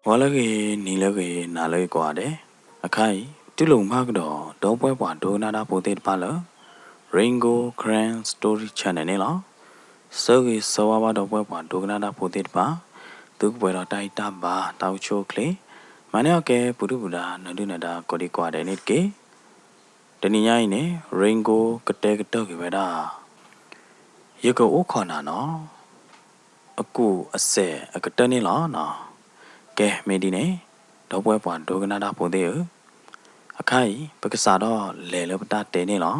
ဂီၤလၢအဂ့ၤ, နံၤလၢအဂ့ၤ, နၤလၢအဂ့ၤကိးဂၤဒဲး, အခါအံၤ တူၢ်လိာ်မုာ်ကဒီး ဒီပုၢ်ဝဲၢ်ပှၤဒိကနၣ်တၢ်ဖိသ့ၣ်တဖၣ်လၢ Rain Gold Karen Story Channel န့ၣ်လီၤ. ဆၢဂ့ၤဆၢဝါဘၣ်ဒီပုၢ်ဝဲၢ်ပှၤဒိကနၣ်တၢ်ဖိသ့ၣ်တဖၣ်, သုကပှဲၤဒီးတၢ်ဟံၣ်တၢ်ဘါ တၢ်အိၣ်ဆူၣ်အိၣ်ချ့, မၤန့ၢ်အီၣ်ကဲ ပူၤဒုၣ်ပူၤဒါ နၢၤဒုၣ်နၢၤဒါ ကိးဒံကိးဂၤဒဲးန့ၣ်တက့ၢ်. တနံၤညါအံၤန့ၣ် Rain Gold ကတဲကတၢၢ်က့ၤဝဲဒၣ် ယကအိၣ်ခိးနၤနီၤ, အကူၣ်အစဲးအကတၢၢ်န့ၣ်လီၤနီၤ. ကဲ မ့ၢ်ဒ်န့ၣ် ဒီပုၢ်ဝဲၢ်ပှၤဒိကနၣ်တၢ်ဖိသ့ၣ်ဧၢ, အခါအံၤ ပကစးထီၣ်လဲၤလၢပတၢ်တဲန့ၣ်လီၤ.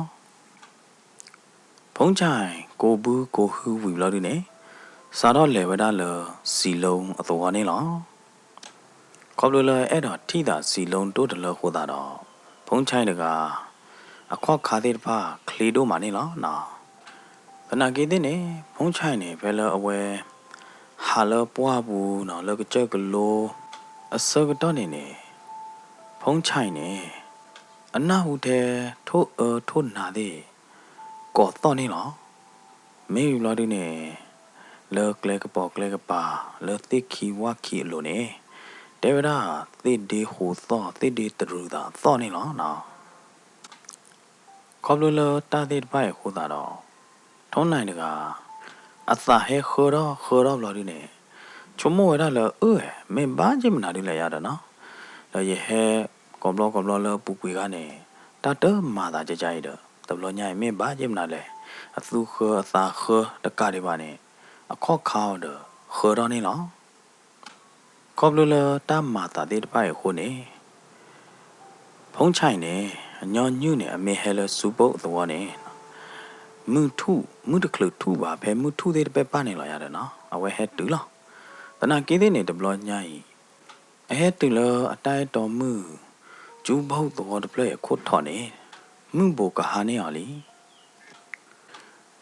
ဖူဆဲၣ် ကိးဘုကိးဟုဝံၤဘျီဒုန့ၣ် စးထီၣ်လဲၤဝဲဒၣ်လၢ စံလိအသဝီန့ၣ်လီၤ. ခီဖျိလၢအဲၣ်ဒိးထံၣ်သးစံလိဒိၣ်တလၢအဃိသတးဒီး ဖူဆဲၣ်တဂၤ အခီၣ်ခါသ့ၣ်တဖၣ်ချ့ဒိၣ်မးန့ၣ်လီၤ. သနာ်က့သ့ၣ်န့ၣ် ဖူဆဲၣ်န့ၣ် ဖဲလၢအဝဲ ဟးလၢပှၢ်ပူၤနီၤ လၢကစၢၢ်ကလိ အဆၢကတီၢ်န့ၣ်န့ၣ် ဖူဆဲၣ်န့ၣ် အနၢ်ဟူထဲ ထိၣ်အၢထိၣ်နါသ့ၣ် ကိးသီၣ်န့ၣ်လီၤ. မ့ၢ်ဝံၤဘျီဒုန့ၣ် လၢကျဲကပိာ်ကျဲကပၤ လၢသ့ၣ်ခံဝၣ်ခံအလိၤန့ၣ် တဲဝဲဒၣ် သ့ၣ်ဒ့ဟူးသီၣ် သ့ၣ်ဒ့တရူးသးသီၣ်န့ၣ်လီၤ. ခီဖျိလၢတၢ်သ့ၣ်တဖၣ်အံၤအဃိသတးဒီး ထိၣ်နါတဂၤ အသးဟဲဃၢထီၣ်ဃၢထီၣ်ဘျီဒုန့ၣ် ဆိကမိၣ်ဝဲဒၣ်လၢ အၢ မ့ၢ်ဘၣ်က့ၤမနုၤဒုလဲၣ်ယၤဒီးနီၤ, ဒီးယဟဲကိးဘျီကိးဘျီလၢအပူၤကွံာ်ခါန့ၣ် တၢ်တမၤသးကကါအံၤဒီး တဘျီညါအံၤမ့ၢ်ဘၣ်က့ၤမနုၤလဲၣ်, အသူဃၢအသးဃၢတကးဒံးဘၣ်န့ၣ် အခီၣ်ခါအီၤဒီးဃၢထီၣ်န့ၣ်လီၤ. ခီဖျိလၢတၢ်မၤသးသ့ၣ်တဖၣ်အံၤအဃိန့ၣ် ဖူဆဲၣ်န့ၣ် အညီနုၢ်န့ၣ် အမ့ၢ်ဟဲလၢစူဘိၣ်သဝီန့ၣ် မုၢ်ထူၣ် မုၢ်တချုးထူၣ်ဘၣ် ဖဲမုၢ်ထူၣ်သ့ၣ်တဖၣ်ပၢ်န့ၣ်လီၤယၤဒီးနီၤ အဝဲဟဲတုၤလီၤ. သနာ်က့သ့ၣ်န့ၣ် တဘျီညါအံၤ အဟဲတုၤလၢအတၢ်အဲၣ်တီမုၢ် စူဘိၣ်သဝီတဖျၢၣ်အံၤအခိၣ်ထီးန့ၣ် မုၢ်ဘိးကဟါန့ၢ်အီၤလံ.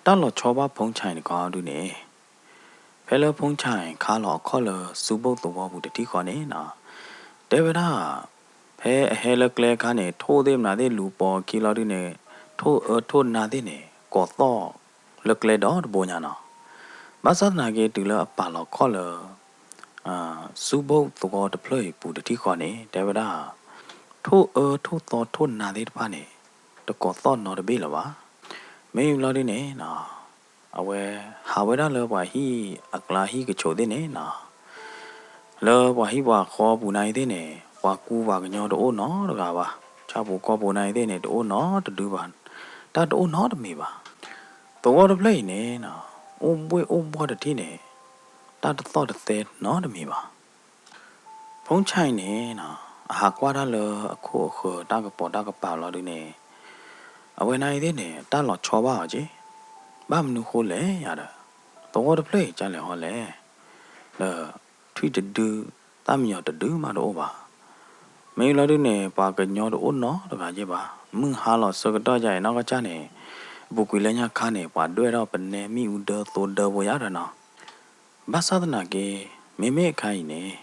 တၢ်လီၤဆီဘၣ်ဖူဆဲၣ်တခီဒုန့ၣ် ဖဲလၢဖူဆဲၣ်ခါလီၤအခီၣ်လၢစူဘိၣ်သဝီပူၤတထံၣ်ဃီန့ၣ်နီၤ တဲဝဲဒၣ် ဖဲအဟဲလၢကျဲအခါန့ၣ် ထိၣ်သ့ၣ်မနုၤသ့ၣ်လူၤပိာ်အခံလီၤဒုန့ၣ် ထိၣ်အၢထိၣ်နါသ့ၣ်န့ၣ် ကိးသီၣ်လၢကျဲဒီတဘိညါနီၤ. ဘၣ်ဆၣ်သနာ်က့တုၤလၢအပာ်လီၤခီၣ်လၢ စူဘိၣ်သဝီတဖျၢၣ်အံၤပူၤတထံၣ်ဃီန့ၣ် တဲဝဲဒၣ် ထိၣ်အၢထိၣ်သီထိၣ်နါသ့ၣ်တဖၣ်န့ၣ် တကိးသီၣ်နီတဘ့ၣ်လၢၤဘၣ်. မ့ၢ်ဘျီဒုန့ၣ်နီၤ အဝဲဟးဝဲဒၣ်လၢပှၤဟံၣ်အကျါဟံၣ်ကဆိးသ့ၣ်န့ၣ်နီၤ လၢပှၤဟံၣ်ပှၤဃီပူၤနၤအံၤသ့ၣ်န့ၣ် ပှၤကူပှၤကညီတအိၣ်နီတဂၤဘၣ်. ဆၣ်ဖိကီၢ်ဖိနၤအံၤသ့ၣ်န့ၣ် တအိၣ်နီတဒုဘၣ်. တၢ်တအိၣ်နီတမံၤဘၣ်. သဝီတဖျၢၣ်အံၤန့ၣ်နီၤ အိၣ်ဘှ့ၣ်အိၣ်ဘှီၣ်တထံၣ်န့ၣ် တၢ်တသီၣ်တသဲနီတမံၤဘၣ်. ဖူဆဲၣ်န့ၣ်နီၤ အဟးကွၢ်တၢ်လၢအခိၣ်အဃၢၤတၢ်ကပိာ်တၢ်ကပၤလီၤဒုန့ၣ် အဝဲနၤအံၤသ့ၣ်န့ၣ် တၢ်လီၤဆီဘၣ်အီၤက့ၤ ဘၣ်မနုၤဃိလဲၣ်ယၤဒီး သဝီတဖျၢၣ်အံၤကလဲၤဟီလဲၣ် ဒီးထွံၣ်တဒု သၣ်မံယီၤတဒုမးတအိၣ်ဘၣ်. မ့ၢ်လီၤဒုန့ၣ် ပှၤကညီတအိၣ်နီတဂၤက့ၤဘၣ်. မုၢ်ဟါလီၤဆၢကတီၢ်ယၤအံၤနီၢ်ကစၢ်န့ၣ် အပူၤကွံာ်လၢညါခါန့ၣ် ပှၤဒွဲၣ်ထီၣ်ပနဲမ့ၣ်အူဒၢသိဒၢဖိယၤဒီးနီၤ. ဘၣ်ဆၣ်သနာ်က့ မ့မ့ၢ်အခါအံၤန့ၣ်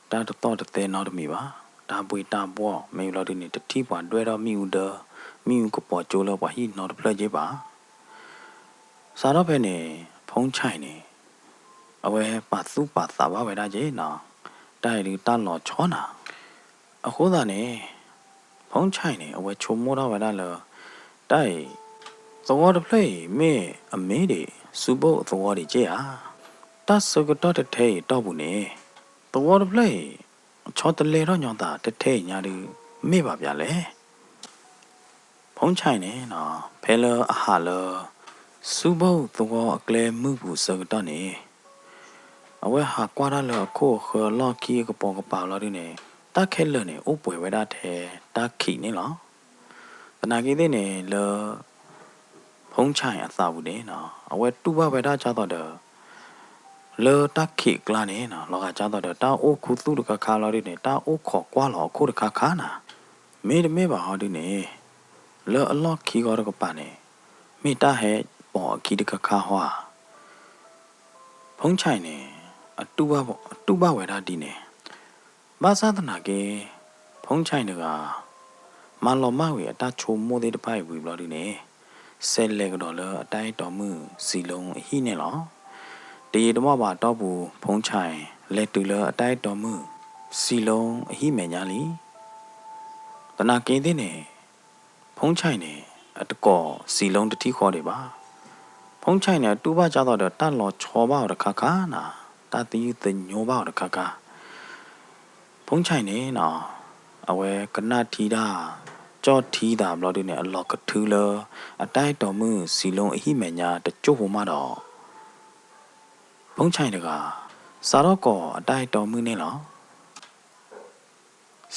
တၢ်တသီၣ်တသဲနီတမံၤဘၣ်. တၢ်ဘှ့ၣ်တၢ်ဘှီၣ် မ့ၢ်လီၤဒုန့ၣ် တထံၣ်ပှၤဒွဲၣ်ထီၣ်မ့ၣ်အူဒၢ မ့ၣ်အူကပိာ်ကၠိလၢပှၤဟံၣ်နီတဖျၢၣ်က့ၤဘၣ်. စးထီၣ်ဖဲန့ၣ် ဖူဆဲၣ်န့ၣ် အဝဲပာ်သူၣ်ပာ်သးဘၣ်ဝဲဒၣ်က့ၤနီၤ တၢ်အံၤဒုတၢ်လီၤဆီနၤ. အဃိသတးန့ၣ် ဖူဆဲၣ်န့ၣ် အဝဲဆိကမိၣ်ထီၣ်ဝဲဒၣ်လၢ တၢ်အံၤ သဝီတဖျၢၣ်အံၤ မ့ၢ်အမ့ၢ်ဒံး စူဘိၣ်သဝီဒံးက့ၤဧါ. တၢ်ဆၢကတီၢ်တထဲအံၤအတီၢ်ပူၤန့ၣ် သဝီတဖျၢၣ်အံၤ ဆီတလဲထီၣ်ညီသးတထဲအံၤညါဒု မ့ၢ်ဘၣ်ပၠးလဲၣ်. ဖူဆဲၣ်န့ၣ်နီၤ ဖဲလၢအဟးလၢ စူဘိၣ်သဝီအကျဲမုၢ်ပူၤအဆၢကတီၢ်န့ၣ် အဝဲဟးကွၢ်တၢ်လၢအခိၣ်အဃၢၤအလီၢ်ခံအကပိာ်ကပၤလီၤဒုန့ၣ် တၢ်ခဲလၢာ်န့ၣ် အိၣ်ပှဲၤဝဲဒၣ်ထဲတၢ်ခံးန့ၣ်လီၤ. သနာ်က့သ့ၣ်န့ၣ် လၢ ဖူဆဲၣ်အသးပူၤန့ၣ်နီၤ အဝဲတူၢ်ဘၣ်ဝဲဒၣ်ကၢ်သိးဒီး လၢတၢ်ခံးအကျါန့ၣ်နီၤ လီၤဂာ်ကၢ်သိးဒီး တၢ်အိၣ်ခူသူၣ်တခါခါလီၤဒုန့ၣ် တၢ်အိၣ်ခိးကွၢ်လီၤအခိၣ်တခါခါနၤ. မ့တမ့ၢ်ဘၣ်ဟီဒုန့ၣ် လၢအလီၢ်ခံဂီၤတကပၤန့ၣ် မ့ၢ်တၢ်ဟဲပိာ်အခံတခါခါဟီဧါ. ဖူဆဲၣ်န့ၣ် အတူၢ်ဘၣ်ဝဲဒၣ်ဒ်န့ၣ် ဘၣ်ဆၣ်သနာ်က့ ဖူဆဲၣ်တဂၤ မၤလီၤမၢ်ဝံၤအတၢ်ဆိကမိၣ်သ့ၣ်တဖၣ်အံၤဝံၤဘျီဒုန့ၣ် ဆဲးလဲၤကဒီးလၢအတၢ်အဲၣ်တီမုၣ်စံလိအဟံၣ်န့ၣ်လီၤ. တယံာ်တမီၢ်ဘၣ်အတီၢ်ပူၤ ဖူဆဲၣ် လဲၤတုၤလၢအတၢ်အဲၣ်တီမုၣ် စံလိအဟံၣ်မဲာ်ညါလံ. သနာ်က့သ့ၣ်န့ၣ် ဖူဆဲးန့ၣ် အတကိးစံလိတထံၣ်ဃီဒံးဘၣ်. ဖူဆဲးန့ၣ် အတူၢ်ဘၣ်ကၢ်သိးဒီးတၢ်လီၤဆီဘၣ်အီၤတခါခါနၤ, တၢ်သယုၢ်သညိဘၣ်အီၤတခါခါ. ဖူဆဲးန့ၣ်နီၤ အဝဲကနၣ်ထံတၢ် ကၠီၣ်ထံသးဘျီဒုန့ၣ် အလီၤကထုလၢ အတၢ်အဲၣ်တီမုၣ်စံလိအဟံၣ်မဲာ်ညါတစိၢ်ဖိမးဒီး ဖူဆဲးတဂၤ စးထီၣ်ကိးအတၢ်အဲၣ်တီမုၣ်န့ၣ်လီၤ.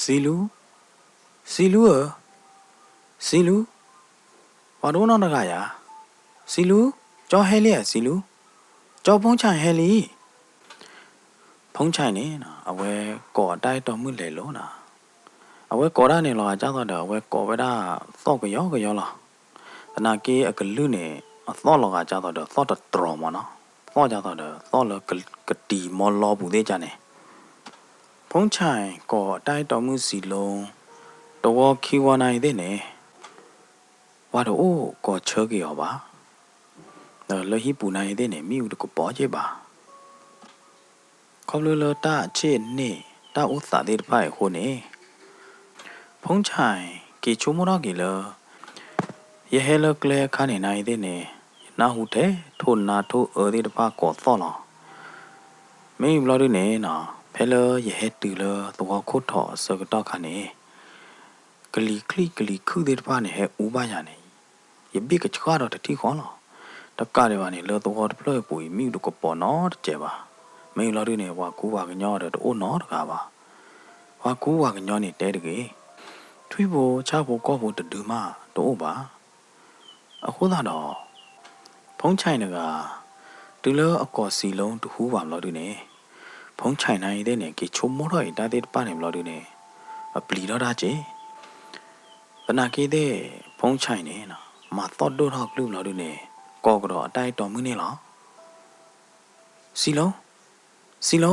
စံလူ, စံလူဧၢ, စံလူ, ပှၤတအိၣ်နီတဂၤယၤ, စံလူ, ကၠီဟဲလံဧါ စံလူ, ကၠီဖူဆဲးဟဲလံ. ဖူဆဲးန့ၣ် အဝဲကိးအတၢ်အဲၣ်တီမုၣ်လဲၤလိၤနၤ, အဝဲကိးတၢ်န့ၣ်လီၤဂာ်ကၢ်သိးဒီး အဝဲကိးဝဲဒၣ်သီၣ်ကယီကယီလီၤ. သနာ်က့အကလုၢ်န့ၣ် အသီၣ်လီၤဂာ်ကၢ်သိးဒီးသီၣ်တတြီၤမးနီၤ, သီၣ်ကၢ်သိးဒီးသီၣ်လၢက ကတံၤမီလီပူၤသ့ၣ်ကန့ၣ် ဖူဆဲးကိးတၢ်အဲၣ်တီမုၣ်စံလိ တဝီခံဝီနၤအံၤသ့ၣ်န့ၣ် ပှၤတအိၣ်ကိးဆၢက့ၤအီၤဘၣ်, ဒီးလၢဟံၣ်ပူၤနၤအံၤသ့ၣ်န့ၣ် မ့ၣ်အူတကပီၤက့ၤဘၣ်. ခီဖျိလၢတၢ်အဆ့ၣ်အန့ၣ် တၢ်အိၣ်သးသ့ၣ်တဖၣ်အံၤအဃိန့ၣ် ဖူဆဲးက့ၤဆိကမိၣ်ထီၣ်က့ၤလၢ ယဟဲလၢကျဲအခါန့ၣ်နၤအံၤသ့ၣ်န့ၣ် ယနၢ်ဟူထဲထိၣ်နါထိၣ်အၢသ့ၣ်တဖၣ်ကိးသီၣ်လီၤ. မ့ၢ်ဘျီဒုန့ၣ်နီၤ ဖဲလၢယဟဲတုၤလၢသဝီခိၣ်ထိးအဆၢကတီၢ်ခါန့ၣ် ကလံၤချံၣ်ကလံၤခုၣ်သ့ၣ်တဖၣ်န့ၣ် ဟဲအူဘၣ်ယၤန့ၣ် ယဘ့ၣ်ကဆှၣ်ဒီးတထံၣ်ဃီလီၤ. တကးဒံးဘၣ်န့ၣ် လၢသဝီတဖျၢၣ်အပူၤအံၤ မ့ၣ်အူတကပီၤနီတစဲးဘၣ်. မ့ၢ်ဘျီဒုန့ၣ် ပှၤကူပှၤကညီဒီးတအိၣ်နီတဂၤဘၣ်. ပှၤကူပှၤကညီန့ၣ်တဲတဂ့ၤ, ထွံၣ်ဖိဆၣ်ဖိကီၢ်ဖိတဒုမးတအိၣ်ဘၣ်. အဃိသတးဒီး ဖူဆဲးတဂၤ တုၤလၢအကိးစံလိတဟူဘၣ်ဘျီဒုန့ၣ် ဖူဆဲးနၤအံၤသ့ၣ်န့ၣ် က့ၤဆိကမိၣ်ထီၣ်အံၤတၢ်သ့ၣ်တဖၣ်န့ၣ်ဘျီဒုန့ၣ် အပျံၤထီၣ်တၢ်က့ၤ သနာ်က့သ့ၣ် ဖူဆဲးန့ၣ် မၤသီၣ်ဒိၣ်ထီၣ်ကလုၢ်ဘျီဒုန့ၣ် ကိးကဒီးအတၢ်အဲၣ်တီမုၣ်န့ၣ်လီၤ. စံလိ, စံလိ,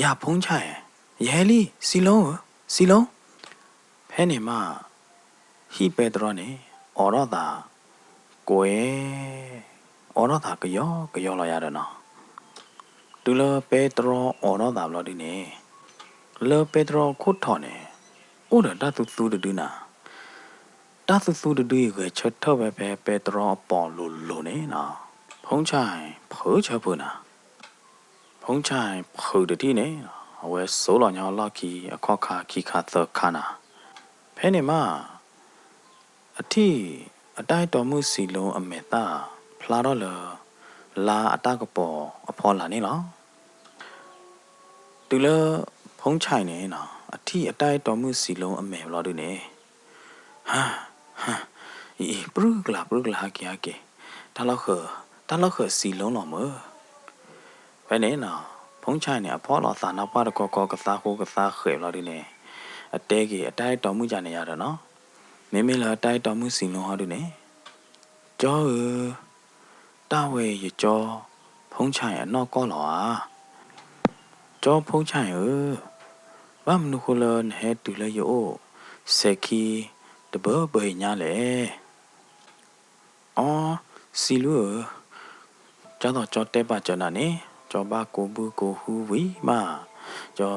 ယၤဖူဆဲး, ယဟဲလံ, စံလိဧၢ, စံလိ. ဖဲန့ၣ်မး ဟံၣ်ပဲတြီန့ၣ် အိးထီၣ်သး ကွဲး အိးထီၣ်သးကယီကယီလီၤယၤဒီးနီၤ. တုၤလၢပဲတြီအိးထီၣ်သးဘျီဒုန့ၣ် လၢပဲတြီခိၣ်ထိးန့ၣ် အိၣ်ဒီးတၢ်သူသူတဒုနၤ. တၢ်သူသူတဒုအံၤ ဂဲၤဆၢထၢၣ်ဝဲဖဲပဲတြီအပိာ်လိၤလိၤန့ၣ်နီၤ. ဖူဆဲးဖုးဆၢဖုးနၤ. ဖူဆဲးဖုးတထံၣ်န့ၣ် အဝဲစိာ်လီၤညီလီၢ်ခံ အခီၣ်ခါခံခါသၢခါနၤ. ဖဲန့ၣ်မး အထံၣ်အတၢ်အဲၣ်တီမုၣ်စံလိအမဲာ်သၣ် ဖျါထီၣ်လၢ လါအတၢ်ကပီၤအဖီလာ်န့ၣ်လီၤ. တုၤလၢ ဖူဆဲးန့ၣ် အထံၣ်အတၢ်အဲၣ်တီမုၣ်စံလိအမဲာ်ဘျီဒုန့ၣ် ဟါ, ဟါ, အံၤ ပြုၢ်ကလၤ ပြုၢ်ကလၤ ဟဲက့ၤ ဟဲက့ၤ, တၢ်လီၢ်ဃၢၤ, တၢ်လီၢ်ဃၢၤစံလိလီၤမၢ်. ဖဲန့ၣ်နီၤ ဖူဆဲးန့ၣ် အဖီၣ်လီၤသးနါပှၢ်တကီကီ ကသါဃူကသါဃဲးဘျီဒုန့ၣ် အတဲက့ၤအတၢ်အဲၣ်တီမုၣ်ကန့ၣ်ယၤဒီးနီၤ, မ့မ့ၢ်လၢတၢ်အဲၣ်တီမုၣ်စံလိဟီဒုန့ၣ်, ကၠီဧၢ, တၢ်ဝဲအံၤယကၠီ ဖူဆဲးအနီၢ်ကီၢ်လီၤဧါ. ကၠီဖူဆဲးဧၢ, ဘၣ်မနုၤဃိလၢနဟဲတုၤလၢယအိၣ် စဲးခံ တဘၢဘၢအံၤညါလဲၣ်. အီ, စံလိဧၢ, ကၢ်သိးကၠီတဲပာ်စၢၤနၤန့ၣ် ကၠီဘၣ်ကိးဘုကိးဟုဝံၤမး, ကၠီ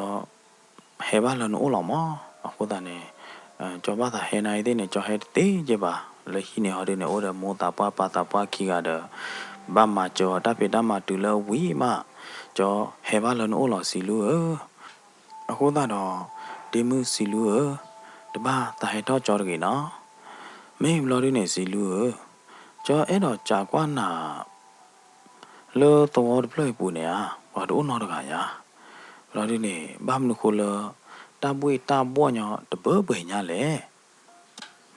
ဟဲဘၣ်လၢနအိၣ်လီၤမၢ်. အဃိသတးန့ၣ် ကၠီဘၣ်သးဟဲနၤအံၤသ့ၣ်န့ၣ် ကၠီဟဲတသ့က့ဘၣ်. လၢဟံၣ်န့ၣ်ဟီဒုန့ၣ် အိၣ်ဒီးမိၢ်သးပှၢ်ပၢ်သးပှၢ်ခံဂၤဒီး ဘၣ်မၤစၢၤအီၤတၢ်ဖံးတၢ်မၤတုၤလၢဝံၤမး, ကၠီဟဲဘၣ်လၢနအိၣ်လီၤစံလိဧၢ. အဃိသတးဒီး ဒ့မုၣ်စံလိဧၢ, တဘၣ်သးဟဲထီၣ်ကၠီတဂ့ၤနီၤ. မ့ၢ်ဘျီဒုန့ၣ်စံလိဧၢ, ကၠီအဲၣ်ဒိးကးကွၢ်နၤ လၢသဝီတဖျၢၣ်အံၤပူၤန့ၣ်ဧါ, ပှၤတအိၣ်နီတဂၤယၤ. ဘျီဒုန့ၣ် ဘၣ်မနုၤဃိလၢ တၢ်ဘှ့ၣ်တၢ်ဘှီၣ်ညီတဘၢဘၢညါလဲၣ်.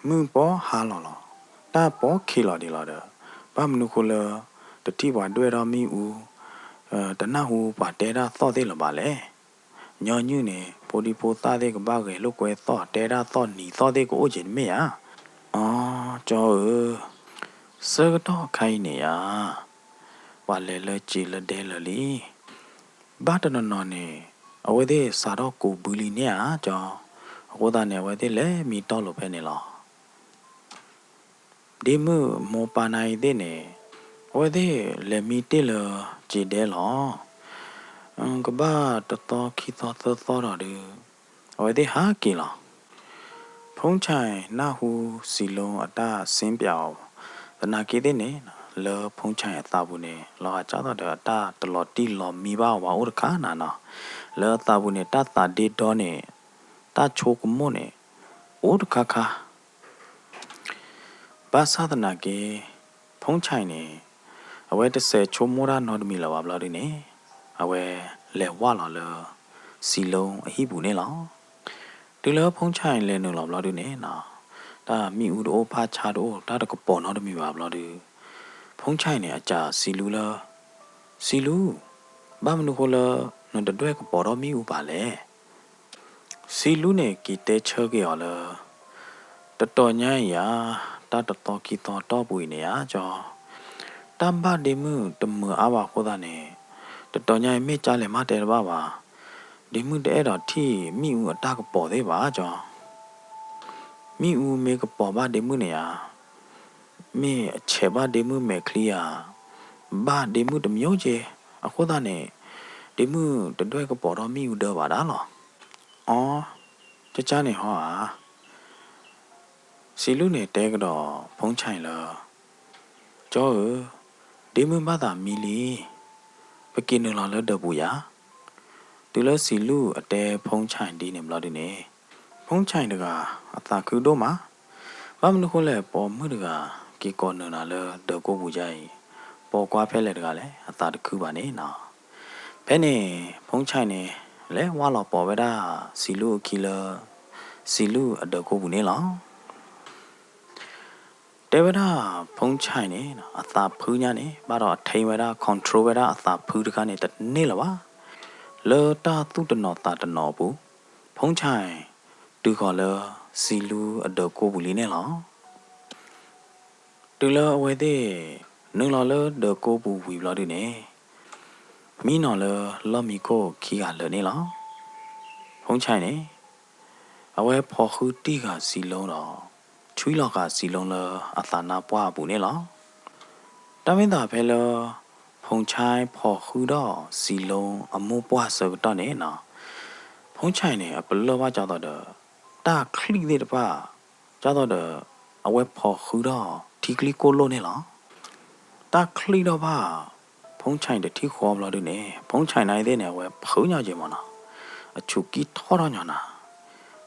မုၢ်ပီဟါလီၤလီၤ, တၢ်ပီခံးလီၤဒံးလီၤဒီး ဘၣ်မနုၤဃိလၢ တထံၣ်ပှၤဒွဲၣ်ထီၣ်မ့ၣ်အူ, တနၢ်ဟူပှၤတဲတၢ်သီၣ်သ့ၣ်လၢၤဘၣ်လဲၣ်. ညီနုၢ်န့ၣ် ဖိဒံဖိသၣ်သ့ၣ်ကဘၣ်ဂဲၤလိာ်ကွဲသီၣ် တဲတၢ်သီၣ်နံၤသီၣ်သ့ၣ်ကအိၣ်က့ၤတမ့ၢ်ဧါ. အီ, ကၠီဧၢ, ဆၢကတီၢ်ခါအံၤန့ၣ်ဧါ, ပှၤလဲၤလၢစံာ်လၢဒဲလၢာ်လံ. ဘၣ်တနီၤနီၤန့ၣ် အဝဲသ့ၣ်စးထီၣ်ကိးဘုလံန့ၣ်ဧါကၠီ. အဃိသတးန့ၣ် အဝဲသ့ၣ်လဲၤမံတီၢ်လိာ်ဖဲန့ၣ်လီၤ. ဒ့မုၣ်မိၢ်ပၢ်နၤအံၤသ့ၣ်န့ၣ် အဝဲသ့ၣ်လဲၤမံတ့ၢ်လၢစံာ်ဒဲလီၤ. ကဘၣ်တသီခံသီသၢသီဒီးဒုး အဝဲသ့ၣ်ဟးက့ၤလီၤ. ဖူဆဲးနၢ်ဟူစံးလိအတၢ်စ့ပၠးအီၤ သနာ်က့သ့ၣ်န့ၣ် လၢဖူဆဲးအသးပူၤန့ၣ် လီၤဂာ်ဒ်သိးဒီးအတၢ်တလီၤတံၢ်လီၤမံဘၣ်အီၤဘၣ်အိၣ်တခါနၤနီၤ. လၢအသးပူၤန့ၣ် တၢ်သးဒ့ဒီန့ၣ် တၢ်ဆိကမိၣ်န့ၣ် အိၣ်တခါခါ ဘၣ်ဆၣ်သနာ်က့ ဖူဆဲးန့ၣ် အဝဲတစဲးဆိကမိၣ်တၢ်နီတမံၤလၢၤဘၣ်ဘျီဒုန့ၣ် အဝဲလဲၤဝၢ်လီၤလၢ စံးလိအဟံၣ်ပူၤန့ၣ်လီၤ. တုၤလၢဖူဆဲးလဲၤနုာ်လီၤဘျီဒုန့ၣ် တၢ်မ့ၣ်အူတအိၣ်ဖးဆါတအိၣ် တၢ်တကပီၤနီတမံၤဘၣ်ဘျီဒု ဖူဆဲးန့ၣ် အစံးစံးလူလၢ စံးလူ ဘၣ်မနုၤဃိလၢ နတဒွဲၣ်ကပီၤထီၣ်မ့ၣ်အူဘၣ်လဲၣ်. စံးလူန့ၣ်က့ၤတဲဆၢက့ၤအီၤလၢ တတီၤညါအံၤဧါ, တၢ်တသီခံသီတီၢ်ပူၤအံၤန့ၣ်ဧါကၠီ, တၢ်ဘၣ်ဒ့မုၣ်တမုာ်အါဘၣ်အဃိသတးန့ၣ် တတီၤညါအံၤမ့ၢ်ကၢလဲၤမးတဲတဘၣ်ဘၣ်, ဒ့မုၣ်တအဲၣ်ဒိးထံၣ်မ့ၣ်အူအတၢ်ကပီၤသ့ၣ်ဘၣ်ကၠီ. မ့ၣ်အူမ့ၢ်ကပီၤဘၣ်ဒ့မုၣ်န့ၣ်ဧါ, မ့ၢ်အဆဲးဘၣ်ဒ့မုၣ်မဲာ်ချံဧါ, ဘၣ်ဒ့မုၣ်တမံၤက့ၤ, အဃိသတးန့ၣ် ဒ့မုၣ်တဒွဲၣ်ကပီၤထီၣ်မ့ၣ်အူဒၢဘၣ်ဒၣ်လီၤ. အီ, ကကၢန့ၣ်ဟီဧါ. စံးလူန့ၣ်တဲကဒီးဖူဆဲးလၢ ကၠီဧၢ, ဒ့မုၣ်ဘၣ်သးမံလံ, ပက့ၤနုာ်လီၤလၢဒၢးပူၤယၤ. တုၤလၢစံးလူအတဲဖူဆဲးဒ်န့ၣ်ဘျီဒုန့ၣ် ဖူဆဲးတဂၤအသးခုဒိၣ်မး, ဘၣ်မနုၤဃိလဲၣ် ပိာ်မုၣ်တဂၤ က့ၤကိးနုာ်နၤလၢဒၢးကိးပူၤယါအံၤ ပိာ်ကွၢ်ဖဲလဲၣ်တဂၤလဲၣ် အသးတခုဘၣ်န့ၣ်နီၤ. ဖဲန့ၣ် ဖူဆဲးန့ၣ် လဲၤဝၢ်လီၤပိာ်ဝဲဒၣ်စံးလူအခံလၢ စံးလူအဒၢးကိးပူၤန့ၣ်လီၤ. တဲဝဲဒၣ်ဖူဆဲးန့ၣ် အသးဖုညါန့ၣ် ဘၣ်ဒီးအထိန်းဝဲဒၣ် control ဝဲဒၣ်အသးဖုတခါန့ၣ်တန့ၢ်လၢၤဘၣ်. လၢတၢ်သူၣ်တနီၤသးတနီၤအပူၤ ဖူဆဲးတုၤဃီၤလၢစံးလူအဒၢးကိးပူၤလံန့ၣ်လီၤ. တုၤလၢအဝဲသ့ၣ်နုာ်လီၤလၢဒၢးကိးပူၤဝံၤဘျီဒုန့ၣ် မံနီၤလၢလီၢ်မံခိၣ်ခံဂၤလၢာ်န့ၣ်လီၤ. ဖူဆဲးန့ၣ် အဝဲဖီၣ်ဃုတံၢ်ဃာ်စံးလူဒီး ဆွံလီၤဃာ်စံးလူလၢအသးနါပှၢ်အပူၤန့ၣ်လီၤ. တၢ်မ့ၢ်သးဖဲလၢ ဖူဆဲးဖီၣ်ဃုဒီးစံးလူအမိၢ်ပှၢ်အဆၢကတီၢ်န့ၣ်နီၤ ဖူဆဲးန့ၣ် အပလၢၢ်ဘၣ်ကၠီသီဒီး တၢ်ချံၣ်သ့ၣ်တဖၣ် ကၠီသီဒီး အဝဲဖီၣ်ဃုထီၣ်ထံကျိကိၣ်လိၣ်န့ၣ်လီၤ. တၢ်ချံၣ်ထီၣ်ဘၣ် ဖူဆဲးတထံၣ်ဃီဘျီဒုန့ၣ် ဖူဆဲးနၤအံၤသ့ၣ်န့ၣ် အဝဲဖုညါက့ၤမးနီၤ, အဆူးကံထီၣ်ထီၣ်ညီနၤ,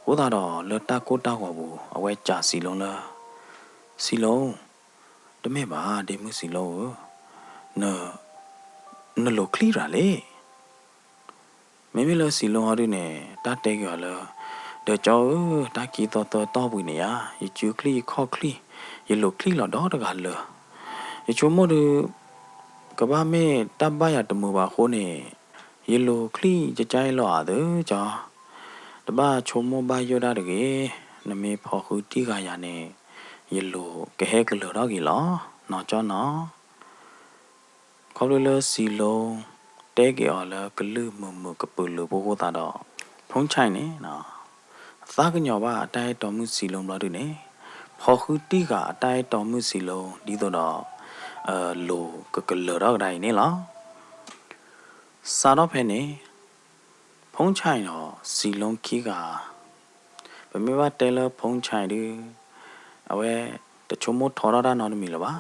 အဃိသတးဒီးလၢတၢ်ကိၢ်တၢ်ဂီၤပူၤ အဝဲစံးစံးလူလၢ စံးလူ, တမ့ၢ်ဘၣ် ဒ့မုၣ်စံးလူဧၢ, န နလိၤချံၣ်ရၤလံ. မ့မ့ၢ်လၢစံးလူဟီဒုန့ၣ် တၢ်တဲက့ၤအီၤလၢ ဒီးကၠီဧၢ, တၢ်ခံသီသၢသီတီၢ်ပူၤန့ၣ်ဧါ, ယစုချံၣ်ယခီၣ်ချံၣ်, ယလိၤချံၣ်လီၤဒီတဂၤလၢာ်. ယဆိကမိၣ်ဒု ကဘၣ်မ့ၢ်တၢ်ဘၣ်ယၤတမုာ်ဘၣ်အဃိန့ၣ် ယလိၤချံၣ်ကကါအံၤလီၤဧါသၢကၠီ, တဘၣ်ဆိကမိၣ်ဘၣ်ယိၣ်ဒၣ်တဂ့ၤ, နမ့ၢ်ဖီၣ်ဃုတံၢ်ဃာ်ယၤန့ၣ် ယလိၤကဟဲကလၢာ်ထီၣ်က့ၤလီၤ, နီၢ်ကၠီနီၤ. ခီဖျိလၢစံးလူ တဲက့ၤအီၤလၢကလုၢ်မုာ်မုာ်ကပုာ်လုာ်ဖိအဃိသတးဒီး ဖူဆဲးန့ၣ် သးကညီၤဘၣ်အတၢ်အဲၣ်တီမုၣ်စံးလူဘျီဒုန့ၣ် ဖီၣ်ဃုတံၢ်ဃာ်အတၢ်အဲၣ်တီမုၣ်စံးလူ ဒ်သိးဒီး လိၤကကလၢာ်ထီၣ်ကဒါအံၤန့ၣ်လီၤ. စးထီၣ်ဖဲန့ၣ် ဖူဆဲးဒီးစံးလူခံဂၤ ပမ့ၢ်ဘၣ်တဲလၢဖူဆဲးဒု အဝဲတဆိကမိၣ်ထီထီၣ်တၢ်နီတမံၤလၢၤဘၣ်.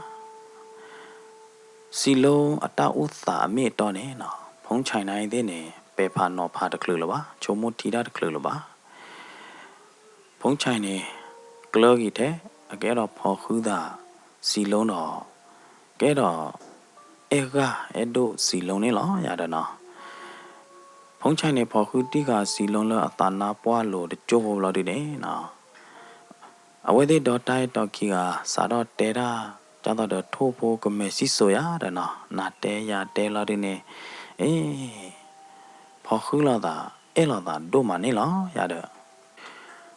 စံးလူအတၢ်အိၣ်သးအမ့ၢ်အတီန့ၣ် ဖူဆဲးနၤအံၤသ့ၣ်န့ၣ် ပဲာ်ဖးနီၤဖးတချုးလၢၤဘၣ်, ဆိကမိၣ်ထံတၢ်တချုးလၢၤဘၣ်. ဖူဆဲးန့ၣ် ကျၢက့ၤထဲ အကအဲၣ်ဒိးဖီၣ်ဃုသးစံးလူဒီး ကအဲၣ်ဒိး အဲၣ်ဂၢ်အဲၣ်ဒိၣ်စံးလူန့ၣ်လီၤ ယၤဒီးနီၤ. ဖူဆဲးန့ၣ် ဖီၣ်ဃုတံၢ်ဃာ်စံးလူလၢအသးနါပှၢ်လိၤတကၠိဖိဘျီဒုန့ၣ် အဝဲသ့ၣ်ဒီးတၢ်အဲၣ်တီခံဂၤ စးထီၣ်တဲတၢ် ကၢ်သိးဒီးထိၣ်ဖိကမဲာ်စံၣ်စိၤယၤဒီးနီၤ, နၤတဲယၤတဲလီၤဒုန့ၣ် အ့ ဖီၣ်ဃုလိာ်သး အဲၣ်လိာ်သးဒိၣ်မးန့ၣ်လီၤ ယၤဒီး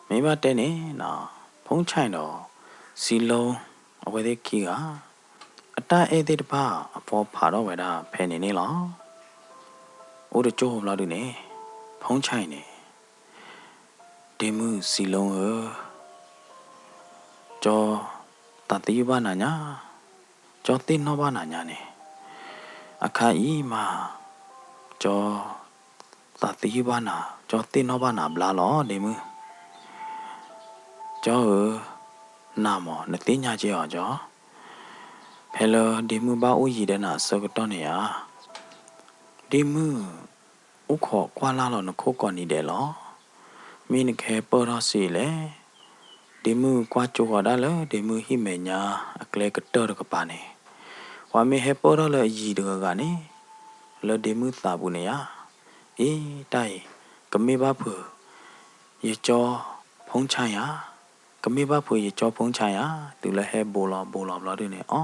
မ့ၢ်ဘၣ်တဲန့ၣ် ဖူဆဲးဒီး စံးလူ အဝဲသ့ၣ်ခံဂၤ အတၢ်အဲၣ်သ့ၣ်တဖၣ်အဖီဖးထီၣ်ဝဲဒၣ်ဖဲန့ၣ်န့ၣ်လီၤ. အိၣ်တကၠိဖိဘျီဒုန့ၣ် ဖူဆဲးန့ၣ် ဒ့မုၣ်စံးလူဧၢ, ကၠီသးသယုၢ်ဘၣ်နၤညါ, ကၠီသ့ၣ်နီၣ်ဘၣ်နၤညါန့ၣ်, အခါအံၤမး ကၠီ သးသယုၢ်ဘၣ်နၤ, ကၠီသ့ၣ်နီၣ်ဘၣ်နၤဘျါလီၤ ဒ့မုၣ်. ကၠီဧၢ, နၤမး နသ့ၣ်ညါက့ၤအီၤကၠီ. ဖဲလၢဒ့မုၣ်ဘၣ်အိၣ်ယံၤဒီးနၤအဆၢကတီၢ်န့ၣ်ဧါ, ဒ့မုၣ်အိၣ်ခိးကွၢ်လၢ်လီၤနခိၣ်ကိးနံၤဒဲးလီၤ. မ့ၢ်နကဟဲပၢၢ်ထီၣ်စ့လဲၣ်. ဒ့မုၣ်ကွၢ်ကၠိဃီၤဒၣ်လၢဒ့မုၣ်ဟံၣ်မဲာ်ညါအကျဲကတၢၢ်တကပၤန့ၣ်, ပှၤမ့ၢ်ဟဲပၢၢ်ထီၣ်လၢအယံၤတဂၤဂၤန့ၣ်, လၢဒ့မုၣ်သးပူၤန့ၣ်ဧါ, အ့ တၢ်အံၤ ကမ့ၢ်ဘၣ်ဖုး ယကၠီဖီဆဲးဧါ, ကမ့ၢ်ဘၣ်ဖုးယကၠီဖီဆဲးဧါ, တုၤလၢဟဲဘိးလီၤဘိးလီၤဘျီဒုန့ၣ် အီ,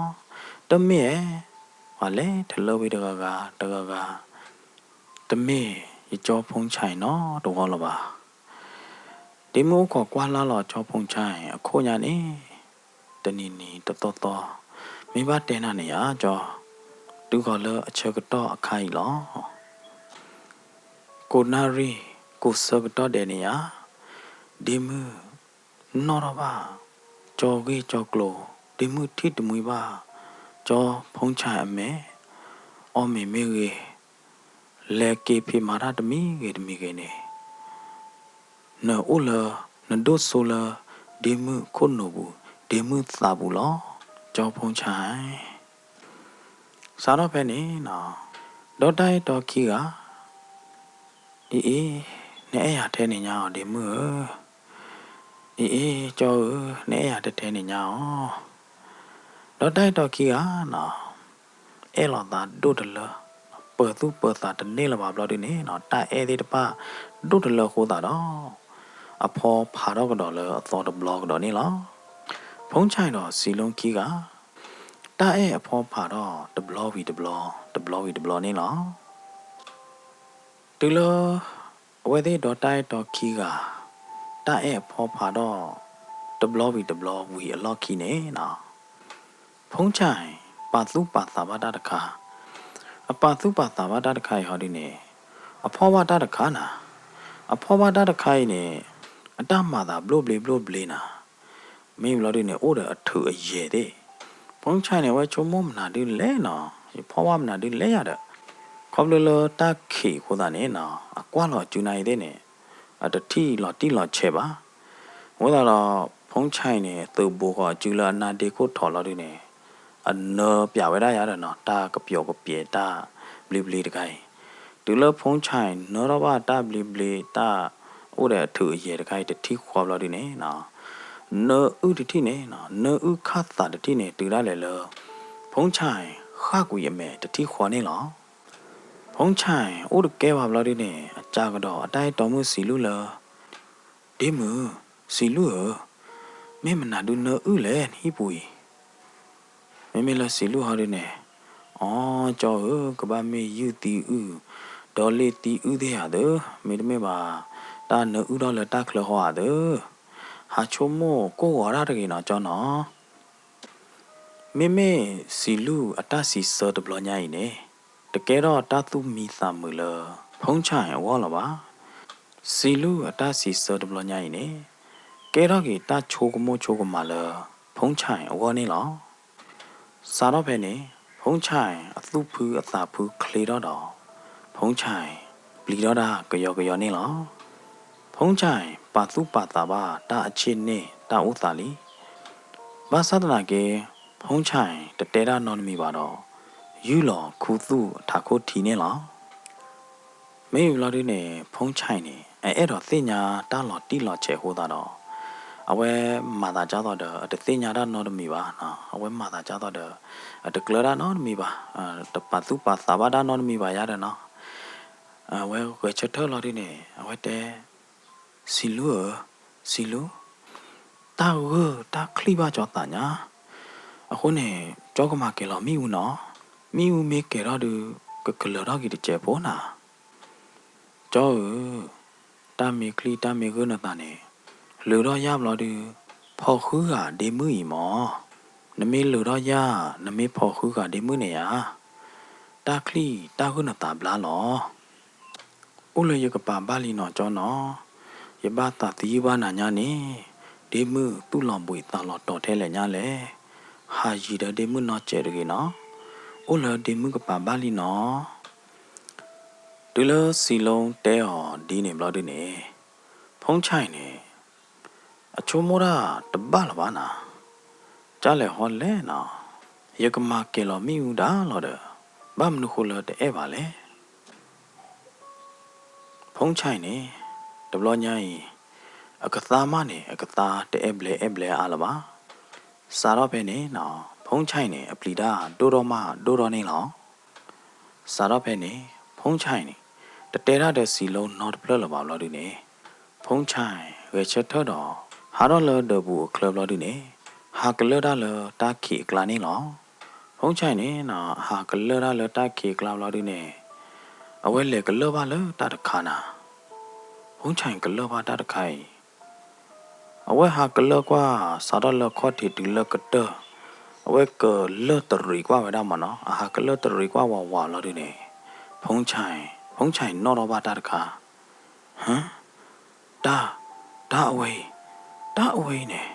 တမ့ၢ်ဧါ, ပှၤလဲၤထလၢဝံၤတဂၤဂၤတဂၤဂၤ, တမ့ၢ်ယကၠီဖီဆဲးနီတဝီလၢၤဘၣ်. ဒ့မုၣ်အိၣ်ခိးကွၢ်လၢ်လီၤကၠီဖီဆဲးအခိၣ်ညါန့ၣ်, တနံၤနံၤတသီသီ, မ့ၢ်ဘၣ်တဲနၤန့ၣ်ဧါကၠီ, တုၤဃီၤလၢအဆၢကတီၢ်အခါအံၤလီၤ. ကိးနၣ်ရံၣ်ကိးဆၢကတီၢ်ဒဲးန့ၣ်ဧါ, ဒ့မုၣ်နီၣ်ထီၣ်ဘၣ် ကၠီဂ့ၢ်ကၠီကျိၤ, ဒ့မုၣ်ထံၣ်တမှံဘၣ် ကၠီဖီဆဲးအမဲာ်, အီၣ်မ့ၤမ့ၢ်ဂ့ၤ, လဲၤက့ၤဖံးမၤတၢ်တမံၤဂ့ၤတမံၤဂ့ၤန့ၣ်, နအိၣ်လၢ နဒိၣ်စိလၢ ဒ့မုၣ်ခိၣ်နူာ်ပူၤ, ဒ့မုၣ်သးပူၤလီၤ ကၠီဖီဆဲး. စးထီၣ်ဖဲန့ၣ်နီၤ, ဒီးတၢ်အဲၣ်တီခံဂၤ, အ့အ့, နအဲၣ်ယၤထဲန့ၣ်ညါအီၤ ဒ့မုၣ်ဧၢ, အ့အ့ ကၠီဧၢ, နအဲၣ်ယၤထဲထဲန့ၣ်ညါအီၤ. ဒီးတၢ်အဲၣ်တီခံဂၤနီၤ, အဲၣ်လိာ်သးဒိၣ်တလၢ, ပၢၤသူၣ်ပၢၤသးတန့ၢ်လၢၤဘၣ်ဘျီဒုန့ၣ်နီၤ, တၢ်အဲၣ်သ့ၣ်တဖၣ်ဒိၣ်တလၢအဃိသတးဒီး, အဖီဖးထီၣ်ကဒီးလၢအသီတဘျီကဒီးန့ၣ်လီၤ. ဖီဆဲးဒီးစံးလူခံဂၤ, တၢ်အဲၣ်အဖီဖးထီၣ်တဘျီဝံၤတဘျီ, တဘျီဝံၤတဘျီန့ၣ်လီၤ. တုၤလၢ အဝဲသ့ၣ်ဒီးတၢ်အဲၣ်တီခံဂၤ, တၢ်အဲၣ်အဖီဖးထီၣ် တဘျီဝံၤတဘျီဝံၤအလီၢ်ခံန့ၣ်နီၤ, ဖီဆဲး ပာ်သူၣ်ပာ်သးဘၣ်တၢ်တခါ, အပာ်သူၣ်ပာ်သးဘၣ်တၢ်တခါအံၤဟီဒုန့ၣ်, အဖီၣ်ဘၣ်တၢ်တခါနၤ, အဖီၣ်ဘၣ်တၢ်တခါအံၤန့ၣ်, အတၢ်မၤသးဘျိဘျ့ဘျိဘျ့နၤ, မ့ၢ်ဘျီဒုန့ၣ် အိၣ်ဒီးအထုးအယဲၢ်သ့ၣ်, ဖီဆဲးန့ၣ် အဝဲဆိကမိၣ်မနုၤဒုလဲၣ်နီၤ, ယဖီၣ်ဘၣ်မနုၤဒုလဲၣ်ယၤဒီး, ခီဖျိလၢတၢ်ခံးအဃိသတးန့ၣ်နီၤ, အကွၢ်လီၤအစုနၤအံၤသ့ၣ်န့ၣ်, အတထံၣ်လီၤတံၢ်လီၤဆဲးဘၣ်. အဃိသတးဒီး ဖီဆဲးန့ၣ် သုးဘူးဃီၤအစုလၢအနါဒ့ခိၣ်ထီၣ်လီၤဒုန့ၣ်, အနၢပၠးဝဲဒၣ်ယၤဒီးနီၤ, တၢ်ကပျီၤကပျဲးတၢ်ဘျ့ဘျ့တခါအံၤ, တုၤလၢဖီဆဲးနၢထီၣ်ဘၣ်တၢ်ဘျ့ဘျ့တၢ်အိၣ်ဒီးအထုးအယဲၢ်တခါအံၤ တထံၣ်ဃီဘျီဒုန့ၣ်နီၤ, နၢအုၣ်တထံၣ်န့ၣ်နီၤ, နၢအုၣ်ခၣ်သးတထံၣ်န့ၣ် တုၤဒၣ်လဲာ်လၢ ဖီဆဲးဃၣ်ကွံာ်အမဲာ်တထံၣ်ဃီန့ၣ်လီၤ. ဖီဆဲးအိၣ်တကဲဘၣ်ဘျီဒုန့ၣ် အစှၤကဒီးအတၢ်အဲၣ်တီမုၣ်စံးလူၣ်လၢ ဒ့မုၣ်, စံးလူၣ်ဧၢ, မ့ၢ်မနုၤဒုနၢအုၣ်လဲၣ်နဟံၣ်ပူၤအံၤ. မ့မ့ၢ်လၢစံးလူၣ်ဟီဒုန့ၣ်, အိ ကၠီဧၢ, ကဘၣ်မ့ၢ်ယုၢ်သံအုၣ်, ဒီးလ့ၣ်သံအုၣ်သ့ၣ်ဧါသၢ, မ့တမ့ၢ်ဘၣ်, တၢ်နၢအုၣ်ထီၣ်လၢတၢ်ချၢဃီဧါသၢ, ဟးဆိကမိၣ်ကိၢ်ဂီၤတၢ်တဂ့ၤနီၤကၠီနီၤ. မ့မ့ၢ်စံးလူၣ်အတၢ်စံးဆၢတဘျီညါအံၤန့ၣ်, တကဲထီၣ်တၢ်သူၣ်မံသးမုာ်လၢ ဖီဆဲးအဂီၢ်လၢၤဘၣ်. စံးလူၣ်အတၢ်စံးဆၢတဘျီညါအံၤန့ၣ်, ကဲထီၣ်က့ၤတၢ်ဆိကမိၣ်ဆိကမးလၢ ဖီဆဲးအဂီၢ်န့ၣ်လီၤ. စးထီၣ်ဖဲန့ၣ် ဖီဆဲးအသူၣ်ဖုအသးဖုချ့ထီၣ်ဒီး ဖီဆဲးပျံၤထီၣ်တၢ်ကယီကယီန့ၣ်လီၤ. ဖီဆဲးပာ်သူၣ်ပာ်သးဘၣ်တၢ်အဆ့ၣ်န့ၢ်တၢ်အိၣ်သးလံ. ဘၣ်ဆၣ်သနာ်က့ ဖီဆဲးတတဲတၢ်နီတမံၤဘၣ်ဒီး ယူၢ်လီၤခူသူၣ်ထးခိၣ်ထံန့ၣ်လီၤ. မ့ၢ်ဘျီဒုန့ၣ် ဖီဆဲးန့ၣ် အအဲၣ်ဒိးသ့ၣ်ညါတၢ်လီၤတံၢ်လီၤဆဲးအဃိသတးဒီး အဝဲမၤသးဒ်သိးဒီး အတသ့ၣ်ညါတၢ်နီတမံၤဘၣ်, အဝဲမၤသးဒ်သိးဒီး အတကျၢၤတၢ်နီတမံၤဘၣ်, တပာ်သူၣ်ပာ်သးဘၣ်တၢ်နီတမံၤဘၣ်ယါဒီးနီၤ. အဝဲဂဲၤဆၢထၢၣ်လီၤဒုန့ၣ် အဝဲတဲ စံးလူၣ်ဧၢ, စံးလူၣ်, တၢ်ဂၢၢ်တၢ်ချံၣ်ဘၣ်ကၠီသးညါ, အဃိန့ၣ် ကၠီကမၤကဲၤလီၤမ့ၣ်အူနီၤ, မ့ၣ်အူမ့ၢ်ကဲၤထီၣ်ဒု ကကလၢၤထီၣ်က့ၤတစဲးဖိနၤ. ကၠီဧၢ, တၢ်မ့ၢ်ချံၣ်တၢ်မ့ၢ်ဂၢၢ်နသးန့ၣ်, လၢၤထီၣ်ယၢ်ဘျီဒု ဖီဃုဂၤဒ့မုၣ်အံၤမၢ်. နမ့ၢ်လၢၤထီၣ်ယၢ် နမ့ၢ်ဖီဃုဂၤဒ့မုၣ်န့ၣ်ဧါ, တၢ်ချံၣ်တၢ်ဂၢၢ်နသးဘျါလီၤ. အိၣ်လၢယကပၤဘၣ်လံနီၤကၠီနီၤ, ယဘၣ်သးသယုၢ်ဘၣ်နၤညါန့ၣ်, ဒ့မုၣ်သူၣ်လီၤဘှံးသးလီၤတီၤထဲလဲၣ်ညါလဲၣ်. ဟးယံၤဒီးဒ့မုၣ်နီတစဲးတဂ့ၤနီၤ, အိၣ်လၢဒ့မုၣ်ကပၤဘၣ်လံနီၤ. တုၤလၢစံးလူတဲအီၤဒ်န့ၣ်ဘျီဒုန့ၣ်, ဖိဆဲးန့ၣ် အဆိကမိၣ်တၢ်တဘၣ်လၢၤဘၣ်နၤ, ကၢ်လဲၤဟီလဲၣ်နၤ, ယကမၤကဲၤလီၤမ့ၣ်အူဒၣ်လီၤဒီး ဘၣ်မနုၤဃိလၢတအဲၣ်ဘၣ်လဲၣ်. ဖိဆဲးန့ၣ် တဘျီညါအံၤ အကသါမးန့ၣ် အကသါတအဲၣ်ဘျဲအဲၣ်ဘျဲအါလၢၤဘၣ်. စးထီၣ်ဖဲန့ၣ် ဖိဆဲးန့ၣ် အပျံၤတၢ်ဒိၣ်ထီၣ်မးဒိၣ်ထီၣ်န့ၣ်လီၤ. စးထီၣ်ဖဲန့ၣ် ဖိဆဲးန့ၣ် တတဲတၢ်ဒီးစံးလူနီတဖျၢၣ်လၢၤဘၣ်ဘျီဒုန့ၣ်, ဖိဆဲးဂဲၤဆၢထၢၣ်ဒီး ဟးထီၣ်လၢဒၢးပူၤအချၢဘျီဒုန့ၣ် ဟးကလၢၢ်တၢ်လၢတၢ်ခံးအကျါန့ၣ်လီၤ. ဖိဆဲးန့ၣ် ဟးကလၢၢ်တၢ်လၢတၢ်ခံးအကျါဘျီဒုန့ၣ် အဝဲလဲၤကလၢၢ်ဘၣ်လၢတၢ်တခါနၤ. ဖိဆဲးကလၢၢ်ဘၣ်တၢ်တခါအံၤ အဝဲဟးကလၢၢ်ကွၢ်စးထီၣ်လၢခီၣ်ထံးတုၤလၢကတၢၢ်, အဝဲကလၢၢ်တရံးကွၢ်ဝဲဒၣ်မးနီၤ, အဟးကလၢၢ်တရံးကွၢ်ဝးဝးလီၤဒုန့ၣ်, ဖိဆဲး, ဖိဆဲးနီၣ်ထီၣ်ဘၣ်တၢ်တခါ, ဟၢ, တၢ်, တၢ်အဝဲအံၤ, တၢ်အဝဲအံၤန့ၣ်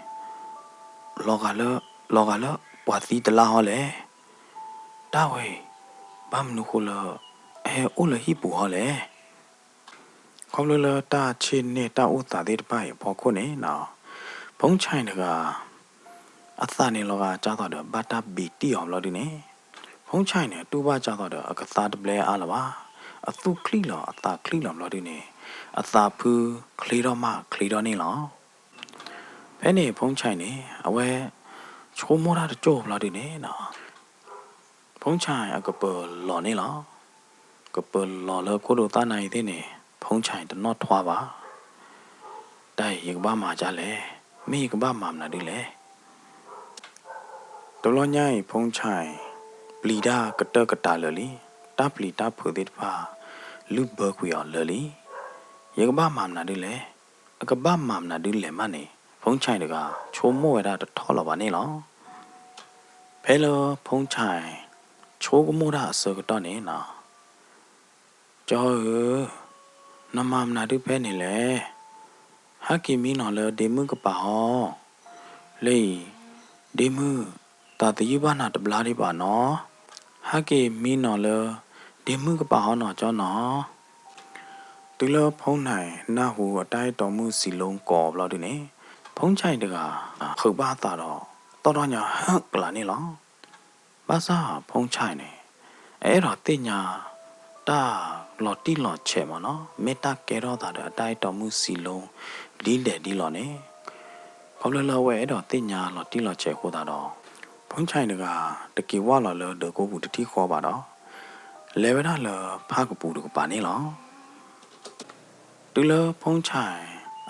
လီၤဂာ်လၢ, လီၤဂာ်လၢပှၤသံတလါဟီလဲၣ်. တၢ်ဝဲအံၤ ဘၣ်မနုၤဃိလၢ အဟဲအိၣ်လၢဟံၣ်ပူၤဟီလဲၣ်. ခီဖျိလၢတၢ်ဆ့ၣ်န့ၢ်တၢ်အိၣ်သးသ့ၣ်တဖၣ်အံၤအဖီခိၣ်န့ၣ်, ဖိဆဲးတဂၤ အသးန့ၣ်လီၤဂာ်ကၢ်သိးဒီးဘၣ်တၢ်ဘံးတံၢ်အီၤဘျီဒုန့ၣ်, ဖိဆဲးန့ၣ် အတူၢ်ဘၣ်ကၢ်သိးဒီးအကသါတဘျဲအါလၢၤဘၣ်, အသူၣ်ချံၣ်လီၤအသးချံၣ်လီၤဘျီဒုန့ၣ်, အသးဖုချ့ထီၣ်မးချ့ထီၣ်န့ၣ်လီၤ. ဖဲန့ၣ်ဖိဆဲးန့ၣ် အဝဲ ဆိကမိၣ်တၢ်တကၠိၢ်ဘျီဒုန့ၣ် ဖိဆဲးအကပၢၤလီၤန့ၣ်လီၤ. ကပၢၤလီၤလၢခိၣ်ဒိးသၣ်နါအံၤသ့ၣ်န့ၣ် ဖိဆဲးတနီၣ်ထွါဘၣ်. တၢ်အံၤယကဘၣ်မၤဒ်လဲၣ်, မ့ၢ်ယကဘၣ်မၤမနုၤဒ်လဲၣ်. တဘျီညါအံၤဖိဆဲး ပျံၤတၢ်ကတၢၢ်ကတၤလၢာ်လံ, တၢ်ပျံၤတၢ်ဖုးသ့ၣ်တဖၣ် လုၢ်ဘၢကွံာ်အီၤလၢာ်လံ. ယကဘၣ်မၤမနုၤဒ်လဲၣ်, အကဘၣ်မၤမနုၤဒ်လဲၣ်မးန့ၣ် ဖိဆဲးတဂၤ ဆိကမိၣ်ဝဲဒၣ်တထီၣ်လၢၤဘၣ်န့ၣ်လီၤ. ဖဲလၢဖိဆဲး ဆိကမိၣ်တၢ်အဆၢကတီၢ်န့ၣ် ကၠီဧၢ, နမၤမနုၤဒုဖဲန့ၣ်လဲၣ်. ဟဲက့ၤမံနီၤလၢဒ့မုၣ်ကပၤဟီ, လၢအံၤ ဒ့မုၣ် သးသယုၢ်ဘၣ်နၤတဘျါဒံးဘၣ်နီၤ. ဟဲက့ၤမံနီၤလၢ ဒ့မုၣ်ကပၤဟီနီၤ ကၠီနီၤ. တုၤလၢဖိဆဲးနၢ်ဟူအတၢ်အဲၣ်တီမုၣ်စံးလူကိးအီၤဘျီဒုန့ၣ်, ဖိဆဲးတဂၤ ဃုာ်ဘၣ်အသးဒီး သီၣ်ထီၣ်ညါဟၢကလးန့ၣ်လီၤ. ဘၣ်ဆၣ်ဖိဆဲးန့ၣ် အအဲၣ်ဒိးသ့ၣ်ညါ တၢ်လီၤတံၢ်လီၤဆဲးမးနီၤ, မ့ၢ်တၢ်ကဲထီၣ်သးဒီးအတၢ်အဲၣ်တီမုၣ်စံးလူ ဒ်လဲၣ်ဒ်လဲၣ်န့ၣ်, ခီဖျိလၢအဝဲအဲၣ်ဒိးသ့ၣ်ညါလီၤတံၢ်လီၤဆဲးအဃိသတးဒီး, ဖိဆဲးတဂၤ တက့ၤဝၢ်လီၤလၢဒၢးကိးပူၤတထံၣ်ဃီဘၣ်ဒီး လဲၤဝဲဒၣ်လၢဖၣ်ကပူၤတကပၤန့ၣ်လီၤ. တုၤလၢဖိဆဲး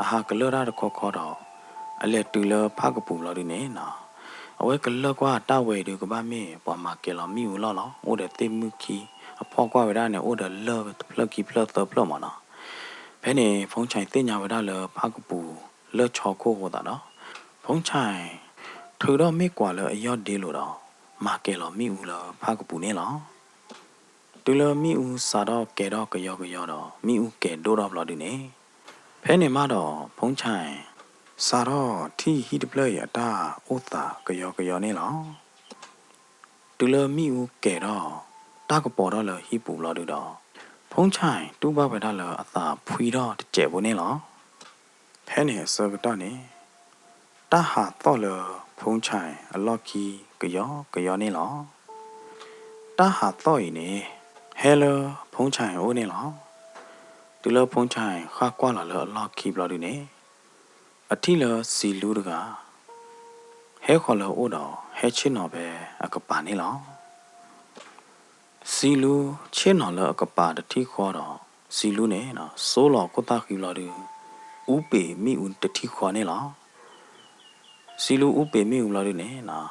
အဟးကလၢၢ်တၢ်တခီခီဒီး အလဲၤတုၤလၢဖၣ်ကပူၤလီၤဒုန့ၣ်, အဝဲကလၢၢ်ကွၢ်တၢ်ဝဲအံၤဒုးကဘၣ်မ့ၢ်ပှၤမၤကဲၤလီၤမ့ၣ်အူလီၢ်လီၤ. အိၣ်ဒီးသ့ၣ်မုၣ်ခံ, အဖီၣ်ကွၢ်ဝဲဒၣ်န့ၣ် အိၣ်ဒီးလၢၢ်တဖျၢၣ်ခံဖျၢၣ်သၢဖျၢၣ်မးနီၤ. ဖဲန့ၣ် ဖိဆဲးသ့ၣ်ညါဝဲဒၣ်လၢဖၣ်ကပူၤ လၢၢ်ဆီခိၣ်အဃိသတးဒီး, ဖိဆဲး ထုးထီၣ်မ့ၢ်ကွၢ်လၢအယီၢ်ဒ့လိာ်ဒီး မၤကဲၤလီၤမ့ၣ်အူလၢဖၣ်ကပူၤန့ၣ်လီၤ. တုၤလၢမ့ၣ်အူစးထီၣ်ကဲထီၣ်ကယီကယီဒီး မ့ၣ်အူကဲၤဒိၣ်ထီၣ်ဘျီဒုန့ၣ်, ဖဲန့ၣ်မးဒီး ဖိဆဲး စးထီၣ်ထံၣ်ဟံၣ်တဖျၢၣ်အံၤအတၢ်အိၣ်သးကယီကယီန့ၣ်လီၤ. တုၤလၢမ့ၣ်အူကဲၤထီၣ် တၢ်ကပီၤထီၣ်လၢဟံၣ်ပူၤဘျီဒုဒီး, ဖိဆဲးတူၢ်ဘၣ်ဝဲဒၣ်လၢအသးဖှံထီၣ်တစဲးဖိန့ၣ်လီၤ. ဖဲန့ၣ်အဆၢကတီၢ်န့ၣ်, တၢ်ဟးသီၣ်လၢဖိဆဲးအလီၢ်ခံကယီကယီန့ၣ်လီၤ. တၢ်ဟးသီၣ်အံၤန့ၣ် ဟဲလၢဖိဆဲးအအိၣ်န့ၣ်လီၤ. တုၤလၢဖိဆဲးဃၣ်ကွၢ်လီၤလၢအလီၢ်ခံဘျီဒုန့ၣ်, အထံၣ်လၢစံးလူတဂၤ ဟဲဃီၤလၢအအိၣ်ဒီး ဟဲဆ့ၣ်နီၤဖဲအကပၤန့ၣ်လီၤ. စံးလူဆ့ၣ်နီၤလၢအကပၤတထံၣ်ဃီဒီး စံးလူန့ၣ် စိလီၤခိၣ်သၣ်ဃံဘျီဒု အူပ့ၤမ့ၣ်အူတထံၣ်ဃီန့ၣ်လီၤ. စံးလူအူပ့ၤမ့ၣ်အူဘျီဒုန့ၣ်,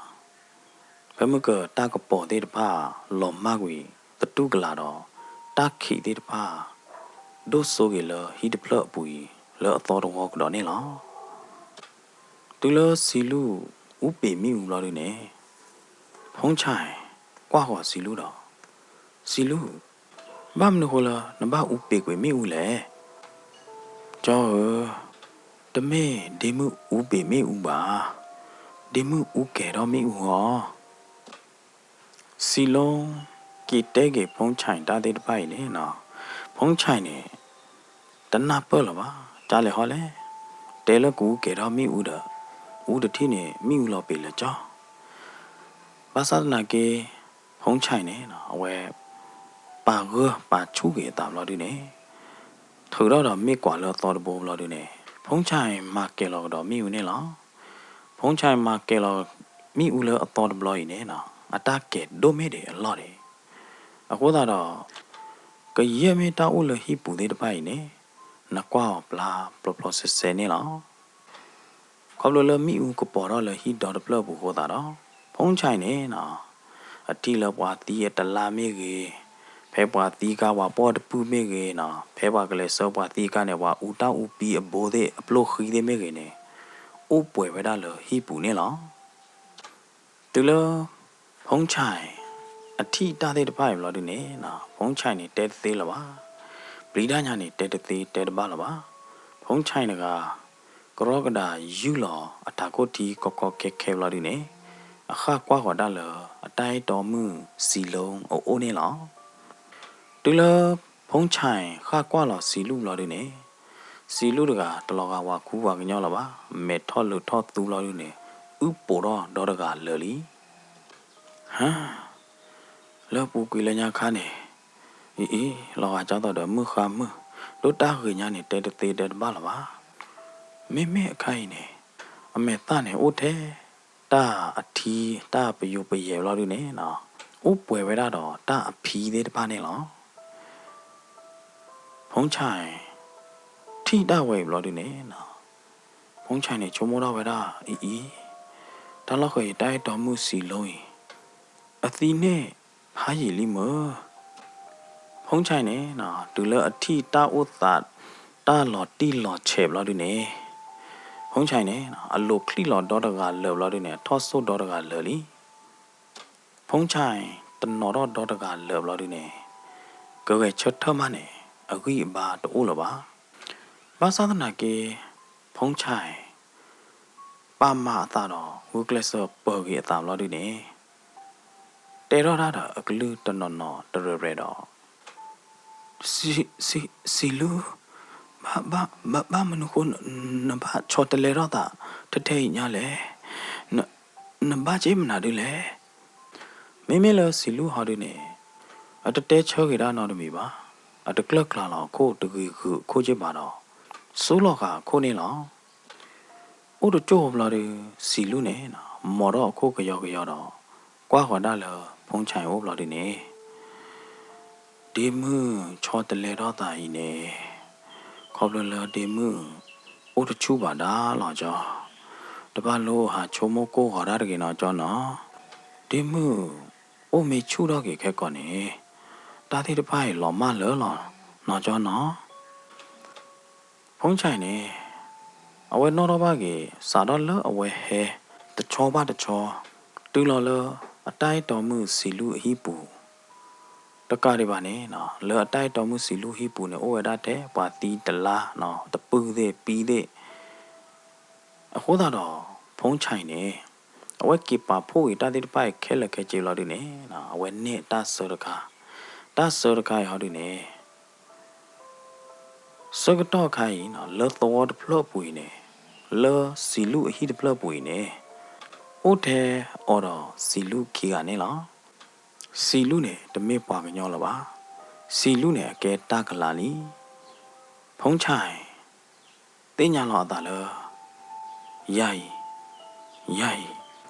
ဖဲမုၢ်ကတၢၢ်တၢ်ကပီၤသ့ၣ်တဖၣ် လီၤမၢ်ကွံာ်သတူၢ်ကလာ်ဒီး တၢ်ခံးသ့ၣ်တဖၣ် ဒိၣ်စိက့ၤလၢဟံၣ်တဖျၢၣ်အပူၤအံၤ လၢအသီတဝီကဒီးန့ၣ်လီၤ. တုၤလၢစံးလူအူပ့ၤမ့ၣ်အူဘျီဒုန့ၣ်, ဖိဆဲးကွၢ်ဃီၤစံးလူဒီး, စံးလူ, ဘၣ်မနုၤဃိလၢနဘၣ်အူပ့ၤကွံာ်မ့ၣ်အူလဲၣ်. ကၠီဧၢ, တမ့ၢ်ဒ့မုၣ်အူပ့ၤမ့ၣ်အူဘၣ်, ဒ့မုၣ်အူကဲၤထီၣ်မ့ၣ်အူလီၤ. စံးလူက့ၤတဲက့ၤဖိဆဲးတၢ်သ့ၣ်တဖၣ်အံၤန့ၣ်, ဖူင်းဆဲးန့ၣ် တနၢ်ပၢၢ်လၢၤဘၣ်, ကၢ်လဲၤဟီလဲၣ်, တဲလၢကူကဲၤထီၣ်မ့ၣ်အူဒီး အူတထံၣ်န့ၣ် မ့ၣ်အူလီၤပ့ၤလၢာ်ကၠီ, ဘၣ်ဆၣ်သနာ်က့ ဖူင်းဆဲးန့ၣ် အဝဲ ပာ်ဂၢၢ်ပာ်ဆူၣ်က့ၤအသးဘျီဒုန့ၣ် ထုးထီၣ်ဒီးမ့ၢ်ကွၢ်လၢအသီတဘိဘျီဒုန့ၣ် ဖူင်းဆဲးမၤကဲၤလီၤကဒီးမ့ၣ်အူန့ၣ်လီၤ. ဖူင်းဆဲးမၤကဲၤလီၤမ့ၣ်အူလၢအသီတဘျီအံၤန့ၣ် အတၢ်ကဲၤဒိၣ်မ့ၢ်ဒံးအလီၢ်ဒံး, အဃိသတးဒီး ကယဲၢ်မ့ၢ်တၢ်အိၣ်လၢဟံၣ်ပူၤသ့ၣ်တဖၣ်အံၤန့ၣ် နကွၢ်အီၤပျါဖျိဖျိစဲစဲန့ၣ်လီၤ. ခီဖျိလၢမ့ၣ်အူကပီၤထီၣ်လၢဟံၣ်ဒီတဖျၢၣ်အပူၤအဃိသတးဒီး ဖူင်းဆဲးန့ၣ် အထံၣ်လၢပှၤသံအတလါမ့ၢ်ဂ့ၤ, ဖဲပှၤသံအခါပှၤပိာ်တပုၢ်မ့ၢ်ဂ့ၤနီၤ, ဖဲပှၤကလဲၤဆှၢပှၤသံအခါန့ၣ် ပှၤအူတၢ်အူပံအဘိသ့ၣ်အပျိၢ်ဃံသ့ၣ်မ့ၢ်ဂ့ၤန့ၣ် အိၣ်ပှဲၤဝဲဒၣ်လၢဟံၣ်ပူၤန့ၣ်လီၤ. တုၤလၢ ဖူင်းဆဲး အထံၣ်တၢ်သ့ၣ်တဖၣ်အံၤဘျီဒုန့ၣ် ဖူင်းဆဲးန့ၣ် တဲတသ့လၢၤဘၣ်. ပျံၤတၢ်ညါန့ၣ် တဲတသ့တဲတဘၣ်လၢၤဘၣ်. ဖူင်းဆဲးတဂၤ ကရီကဒးယူၢ်လီၤအထးခိၣ်ထံကီကီခဲခဲဘျီဒုန့ၣ် အဃၣ်ကွၢ်ဃီၤဒၣ်လၢ အတၢ်အဲၣ်တီမုၣ်စံးလိအအိၣ်န့ၣ်လီၤ. တုၤလၢ ဖူင်းဆဲး ဃၣ်ကွၢ်လီၤစံးလူၣ်ဘျီဒုန့ၣ် စံးလူၣ်တဂၤတလီၤဂာ်ဝၤခူဝၤကညီလၢၤဘၣ်, မဲာ်ထီၣ်လၢာ်ထီၣ်သူဘျီဒုန့ၣ် အုၣ်ပိာ်ထီၣ်ဒီတဂၤလၢာ်လံ. ဟါ, လၢပူၤကွံာ်လၢညါခါန့ၣ် အံၤအံၤ လီၤဂာ်ကၢ်သိးဒီးမုၢ်ဃါမုၢ်, ဒိၣ်တၢ်ဂ့ၤညါန့ၣ် တဲတသ့တဲတဘၣ်လၢၤဘၣ်. မ့မ့ၢ်အခါအံၤန့ၣ် အမဲာ်သၣ်န့ၣ်အိၣ်ထဲ တၢ်အထံ တၢ်ပယိၤပယဲၤဘျီဒုန့ၣ် အိၣ်ပှဲၤဝဲဒၣ်ဒီးတၢ်အဖံသ့ၣ်တဖၣ်န့ၣ်လီၤ. ဖူင်းဆဲး ထံၣ်တၢ်ဝဲအံၤဘျီဒုန့ၣ် ဖူင်းဆဲးန့ၣ် ဆိကမိၣ်ထီၣ်ဝဲဒၣ်အံၤအံၤ, တၢ်လီၢ်ဃၢၤယတၢ်အဲၣ်တီမုၣ်စံးလိအံၤ အသံန့ၣ်ဖးယံာ်လံမ့ၢ်. ဖူင်းဆဲးန့ၣ် တုၤလၢအထံၣ်တၢ်အိၣ်သး တၢ်လီၤတံၢ်လီၤဆဲးဘျီဒုန့ၣ် ဖူင်းဆဲးန့ၣ် အလိၤချံၣ်လီၤဒီတဂၤလၢာ်ဘျီဒုန့ၣ် အထီၣ်စိၣ်ဒီတဂၤလၢာ်လံ. ဖူင်းဆဲး တနီၤထီၣ်ဒီတဂၤလၢာ်ဘျီဒုန့ၣ် ကဂဲၤဆၢထၢၣ်မးန့ၣ် အဂံၢ်အဘါတအိၣ်လၢၤဘၣ်. ဘၣ်ဆၣ်သနာ်က့ ဖူင်းဆဲး ပာ်မၤအသးဒီး ဂုာ်ကျဲးစၢးပၢၤက့ၤအသးဘျီဒုန့ၣ် တဲထီၣ်တၢ်ဒီးအကလုၢ်တနီၤနီၤတရဲၣ်ရဲၣ်ဒီး စံးလူ, ဘၣ်မနုၤဃိ နဘၣ်ဆီတလဲထီၣ်သးထဲထဲအံၤညါလဲၣ်. နဘၣ်က့မနုၤဒုလဲၣ်. မ့မ့ၢ်လၢစံးလူဟီဒုန့ၣ် အတတဲဆၢက့ၤတၢ်နီတမံၤဘၣ်. အတကျၢၢ်ကျါလီၤအခိၣ် တဂ့ၤဂုာ်အခိၣ်က့ဘၣ်ဒီး စူလီၤဃာ်အခိၣ်န့ၣ်လီၤ. အိၣ်တကၠိၢ်ဘျီဒု စံးလူန့ၣ် မိာ်ထီၣ်အခိၣ်ကယီကယီဒီး ကွၢ်ဃီၤဒၣ်လၢ ဖူင်းဆဲးအိၣ်ဘျီဒုန့ၣ် ဒ့မုၣ်ဆီတလဲထီၣ်သးအံၤန့ၣ် ခီဖျိလၢဒ့မုၣ် အိၣ်တဆူၣ်ဘၣ်ဒါလီၤကၠီ, တဘၣ်လိၣ်ဟးဆိကမိၣ်ကိၢ်ဂီၤဒၣ်တဂ့ၤနီၤကၠီနီၤ. ဒ့မုၣ် အိၣ်မ့ၢ်ဆူၣ်ထီၣ်က့ၤခဲကိာ်န့ၣ် တၢ်သ့ၣ်တဖၣ်အံၤလီၤမၢ်လၢာ်လီၤနီၤကၠီနီၤ. ဖူင်းဆဲးန့ၣ် အဝဲနီၣ်ထီၣ်ဘၣ်က့ၤ စးထီၣ်လၢအဝဲဟဲ တဆီဘၣ်တဆီ တုၤလီၤလၢအတၢ်အဲၣ်တီမုၣ်စံးလူအဟံၣ်ပူၤ တကးဒံးဘၣ်န့ၣ် လၢအတၢ်အဲၣ်တီမုၣ်စံးလူဟံၣ်ပူၤန့ၣ် အိၣ်ဝဲဒၣ်ထဲပှၤသံတလါ တပုၢ်သ့ၣ်ပံသ့ၣ် အဃိသတးဒီး ဖူင်းဆဲးန့ၣ် အဝဲက့ၤပာ်ဖှိၣ်က့ၤတၢ်သ့ၣ်တဖၣ်အံၤခဲလၢာ်ခဲဆ့လီၤဒုန့ၣ် အဝဲန့ၢ်တၢ်ဆၢတခါ, တၢ်ဆၢတခါအံၤဟီဒုန့ၣ် ဆၢကတီၢ်ခါအံၤ လၢသဝီတဖျၢၣ်အပူၤအံၤန့ၣ် လၢစံးလူအဟံၣ်တဖျၢၣ်အပူၤအံၤန့ၣ် အိၣ်ထဲအီၤဒီးစံးလူခံဂၤန့ၣ်လီၤ. စံးလူန့ၣ် တမ့ၢ်ပှၤကညီလၢၤဘၣ်. စံးလူန့ၣ် အကဲတၢ်ကလၤလံ. ဖူင်းဆဲး သ့ၣ်ညါလီၤအသးလၢ ယၤအံၤ, ယၤအံၤ,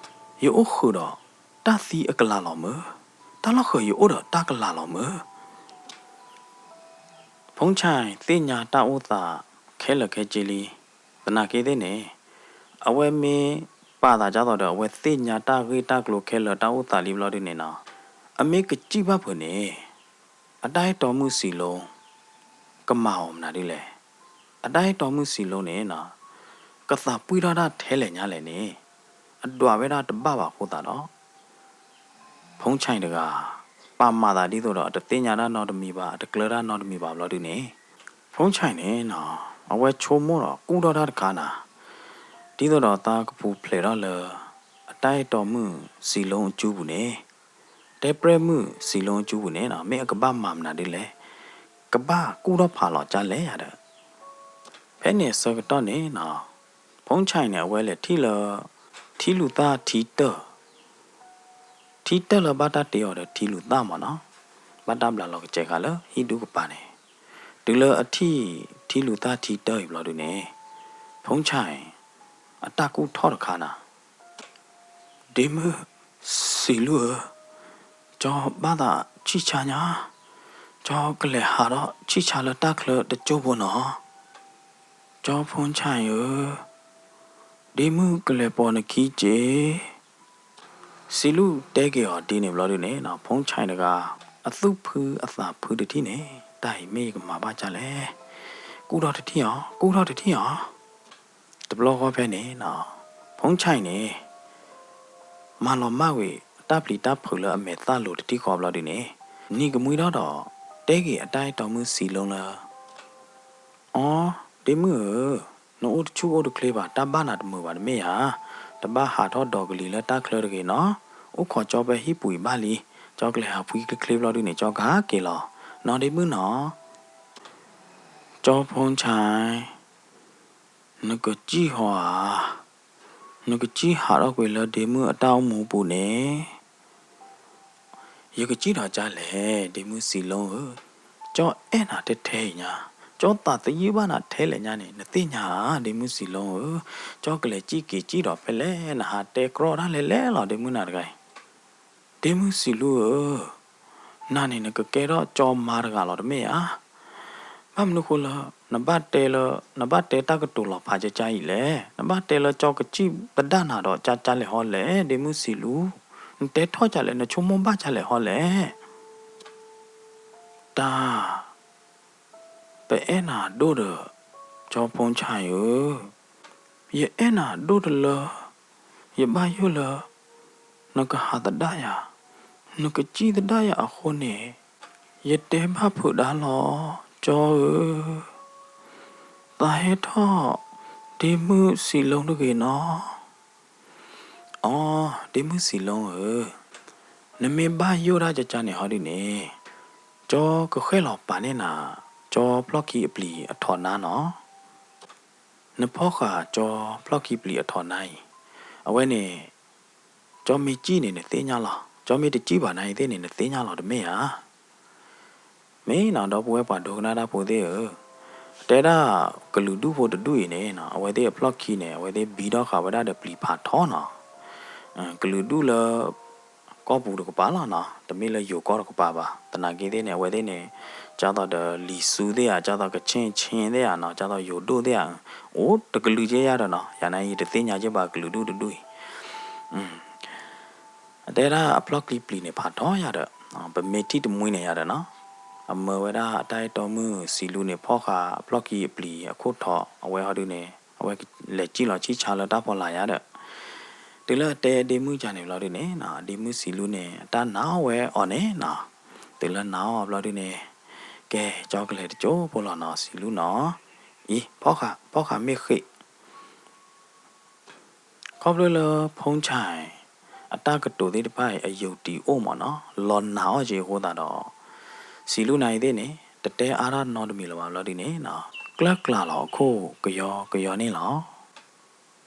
ယအိၣ်ဃုာ်ဒီး တၢ်သံအကလၤလီၤမၢ်, တၢ်လီၢ်ဃၢၤယအိၣ်ဒီးတၢ်ကလၤလီၤမၢ်. ဖူင်းဆဲးသ့ၣ်ညါတၢ်အိၣ်သးခဲလၢာ်ခဲဆ့လံ. သနာ်က့သ့ၣ်န့ၣ် အဝဲမ့ၢ်ပာ်သးဒ်သိးဒီး အဝဲသ့ၣ်ညါတၢ်ဂ့ၢ်တၢ်ကျိၤခဲလၢာ်တၢ်အိၣ်သးလံဘျီဒုန့ၣ်နီၤ, အမ့ၢ်ကစံၣ်ဘၣ်ဖုးန့ၣ် အတၢ်အဲၣ်တီမုၣ်စံးလိ ကမၤအီၤမနုၤဒ်လဲၣ်. အတၢ်အဲၣ်တီမုၣ်စံးလိန့ၣ်နီၤ ကသးပှံၢ်ထီၣ်တၢ်ထဲလဲၣ်ညါလဲၣ်န့ၣ် အဒွးဝဲဒၣ်တဘၣ်ဘၣ်အဃိသတးဒီး ဖူင်းဆဲးတဂၤ ပာ်မၤသးဒ်သိးဒီး အတသ့ၣ်ညါတၢ်နီတမံၤဘၣ် အတကျၢၤတၢ်နီတမံၤဘၣ်ဘျီဒုန့ၣ် ဖူင်းဆဲးန့ၣ်နီၤ အဝဲဆိကမိၣ်ဒီးကူၣ်ထီၣ်တၢ်တခါနၤ ဒ်သိးဒီးသးကပူၤဖျဲးထီၣ်လၢ အတၢ်အဲၣ်တီမုၣ်စံးလိအစုပူၤန့ၣ် တဲပြဲၢ်မုၣ်စံးလိအစုပူၤန့ၣ်နီၤ မ့ၢ်အကဘၣ်မၤမနုၤဒ်လဲၣ်. ကဘၣ်ကူၣ်ထီၣ်ဖးလီၤကၢ်လဲၣ်ယၤဒီး, ဖဲန့ၣ်အဆၢကတီၢ်န့ၣ်နီၤ, ဖူဆဲးန့ၣ် အဝဲလဲၤထံၣ်လၢ ထံလူၤသၣ်ထံတၢၢ် ထံတၢၢ်လၢဘၣ်တၢ်တ့အီၤဒီးထံလူၤသၣ်မ့ၢ်နီၤ, ဘၣ်တၢ်ဘျးလီၤကစဲးဃာ်လၢဟံၣ်ဒူၣ်ကပၤန့ၣ်, တုၤလၢအထံၣ်ထံလူၤသၣ်ထံတၢၢ်အံၤဘျီဒုန့ၣ်, ဖူဆဲး အတၢ်ကူၣ်ထီၣ်တခါနၤ, ဒ့မုၣ်စံးလူၢ်ဧၢ, ကၠီဘၣ်သးဆံၣ်ဆါညါ, ကၠီကလဲၤဟးထီၣ်ဆံၣ်ဆါလၢတၢ်ချၢတစိၢ်ဖိနီၤ, ကၠီဖူဆဲးဧၢ, ဒ့မုၣ်ကလဲၤပိာ်နခံက့ၤ စံးလူၢ်တဲက့ၤအီၤဒ်န့ၣ်ဘျီဒုန့ၣ် ဖူဆဲးတဂၤ အသူၣ်ဖုအသးဖုတထံၣ်န့ၣ် တၢ်အံၤမ့ၢ်ယကမၤဘၣ်ကၢ်လဲၣ်, ကူၣ်ထီၣ်တထံၣ်အီၤ ကူၣ်ထီၣ်တထံၣ်အီၤ, တဘျီဃီဖဲန့ၣ် ဖူဆဲးန့ၣ် မၤလီၤမၢ်ကွံာ်တၢ်ပျံၤတၢ်ဖုးလၢအမဲာ်သၣ်လိၤတထံၣ်ဃီဘျီဒုန့ၣ်, နံၤကမှံထီၣ်ဒီး တဲက့ၤအတၢ်အဲၣ်တီမုၣ်စံးလူၢ်လၢ အီ, ဒ့မုၣ်ဧၢ, နအိၣ်တဆူၣ်အိၣ်တချ့ဘၣ်, တၢ်ဘၣ်နၤတမုာ်ဘၣ်တမ့ၢ်ဧါ, တဘၣ်ဟးထီၣ်ဒီးကလံၤလၢတၢ်ချၢတဂ့ၤနီၤ, အိၣ်ခိးကၠီဖဲဟံၣ်ပူၤအံၤဘၣ်လံ, ကၠီကလဲၤဟးဖှံချ့ချ့ဘျီဒုန့ၣ် ကၠီကဟးက့ၤလီၤ, နီၤဒ့မုၣ်နီၤ, ကၠီဖူဆဲး နကစံၣ်ဟီဧါ, နကစံၣ်ဟးထီၣ်ကွံာ်လၢဒ့မုၣ်အတၢ်အိၣ်မူပူၤန့ၣ် ယကစံၣ်ဒီးကၢ်လဲၣ် ဒ့မုၣ်စံးလူၢ်ဧၢ, ကၠီအဲၣ်နၤထဲထဲအံၤညါ, ကၠီသးသယုၢ်ဘၣ်နၤထဲလဲၣ်ညါန့ၣ် နသ့ၣ်ညါဧါ ဒ့မုၣ်စံးလူၢ်ဧၢ, ကၠီကလဲၤစံၣ်က့ၤစံၣ်ဒီးဖဲလဲၣ် နဟးတဲကြီတၢ်လဲၣ်လဲၣ်လီၤ ဒ့မုၣ်နၤတဂၤအံၤ, ဒ့မုၣ်စံးလူၢ်ဧၢ, နၤန့ၣ်နကကဲထီၣ်ကၠီမါတဂၤလီၤတမ့ၢ်ဧါ, ဘၣ်မနုၤဃိလၢ နဘၣ်တဲလၢ နဘၣ်တဲတၢ်ကတိၤလီၤဖးကၠၢ်ကၠၢ်အံၤလဲၣ်, နဘၣ်တဲလၢကၠီကစံၣ်သဒၣ်နၤဒီးကၠၢ်ကၠၢ်လဲၣ်ဟီလဲၣ် ဒ့မုၣ်စံးလူၢ်, နတဲထီၣ်ကၢ်လဲၣ် နဆိကမိၣ်ဘၣ်ကၢ်လဲၣ်ဟီလဲၣ် တၢ် ပအဲၣ်နၤဒိၣ်ဒီး ကၠီဖူဆဲးဧၢ, ယအဲၣ်နၤဒိၣ်တလၢ ယဘၣ်ယိၣ်လၢ နကဟးသဒၣ်ယၤ, နကစံၣ်သဒၣ်ယၤအဃိန့ၣ် ယတဲဘၣ်ဖုးဒါလီၤ ကၠီဧၢ, သးဟဲထီၣ် ဒ့မုၣ်စံးလူၢ်တဂ့ၤနီၤ အီ, ဒ့မုၣ်စံးလူၢ်ဧၢ, နမ့ၢ်ဘၣ်ယိၣ်ဒၣ်ကၠၢ်ကၠၢ်န့ၣ်ဟီဒုန့ၣ်, ကၠီကဃဲၣ်လီၤပာ်န့ၢ်နၤ ကၠီဖျီၣ်ခံအပျံၤအထီးနါနီၤ, နဖီၣ်ဃာ်ကၠီဖျီၣ်ခံပျံၤအထီးနါအံၤ, အဝဲန့ၣ် ကၠီမ့ၢ်စံၣ်န့ၣ် နသ့ၣ်ညါလီၤ, ကၠီမ့ၢ်တစံၣ်ဘၣ်နၤအံၤသ့ၣ်န့ၣ် နသ့ၣ်ညါလီၤတမ့ၢ်ဧါ မ့ၢ်နီၤ ဒီပုၢ်ဝဲၢ်ပှၤဒိကနၣ်တၢ်ဖိသ့ၣ်ဧၢ, တဲဒၣ်ကလုာ်ဒူၣ်ဖိတဒူၣ်အံၤန့ၣ်နီၤ အဝဲသ့ၣ်အဖျီၣ်ခံန့ၣ် အဝဲသ့ၣ်ဘံထီၣ်ဃာ်ဝဲဒၣ်ဒီးပျံၤဖးထီနီၤ, ကလုာ်ဒူၣ်လၢ ကီၢ်ပူၤတကပၤလီၤနီၤ, တမ့ၢ်လၢယိၤကီၢ်တကပၤဘၣ်, သနာ်က့သ့ၣ်န့ၣ် အဝဲသ့ၣ်န့ၣ် ကၢ်သိးဒီးလံၤဆူသ့ၣ်ဧါ, ကၢ်သိးကဆ့ၣ်ဆ့ၣ်သ့ၣ်ဧါနီၤ, ကၢ်သိးယိၤဒိၣ်သ့ၣ်ဧါ, အိၣ်တကလုာ်က့ယါဒီးနီၤ, ယၤန့ၣ် ယတသ့ၣ်ညါက့ဘၣ်ကလုာ်ဒူၣ်တဒူၣ်အံၤ အတဲဒၣ်အဖျီၣ်ခံပျံၤန့ၣ် ဖးထီယၤဒီး, ပမ့ၢ်ထံၣ်တမှံန့ၣ်ယၤဒီးနီၤ, အမၢဝဲဒၣ်အတၢ်အဲၣ်တီမုၣ်စံးလူၢ်န့ၣ် ဖီၣ်ဃာ်အဖျီၣ်ခံအပျံၤအခိၣ်ထီး အဝဲဟီဒုန့ၣ် အဝဲလဲၤစံၣ်လီၤဆံၣ်ဆါလၢတၢ်ဖီလာ်ယၤဒီး, တုၤလၢအတဲဒ့မုၣ်ကၢ်န့ၣ်ဘျီဒုန့ၣ်နီၤ, ဒ့မုၣ်စံးလူၢ်န့ၣ် အတၢ်နာ်ဝဲအီၤန့ၣ်နီၤ, တုၤလၢနာ်အီၤဘျီဒုန့ၣ်, ကဲ ကၠီကလဲၤတကၠိဖိလီၤနီၤ စံးလူၢ်နီၤ, အံၤ ဖီၣ်ဃာ် ဖီၣ်ဃာ်မ့ၢ်ဃ့ၣ် ခီဖျိလၢဖူဆဲး အတၢ်ကတိၤသ့ၣ်တဖၣ်အံၤ အယုံတံၢ်အိၣ်မ့ၢ်နီၤ လီၤနာ်အီၤက့အဃိသတးဒီး, စံးလူၢ်နၤအံၤသ့ၣ်န့ၣ် တတဲအါထီၣ်နီတမံၤလၢၤဘၣ်ဘျီဒုန့ၣ်နီၤ, ကျၢၢ်ကျါလီၤအခိၣ်ကယီကယီန့ၣ်လီၤ.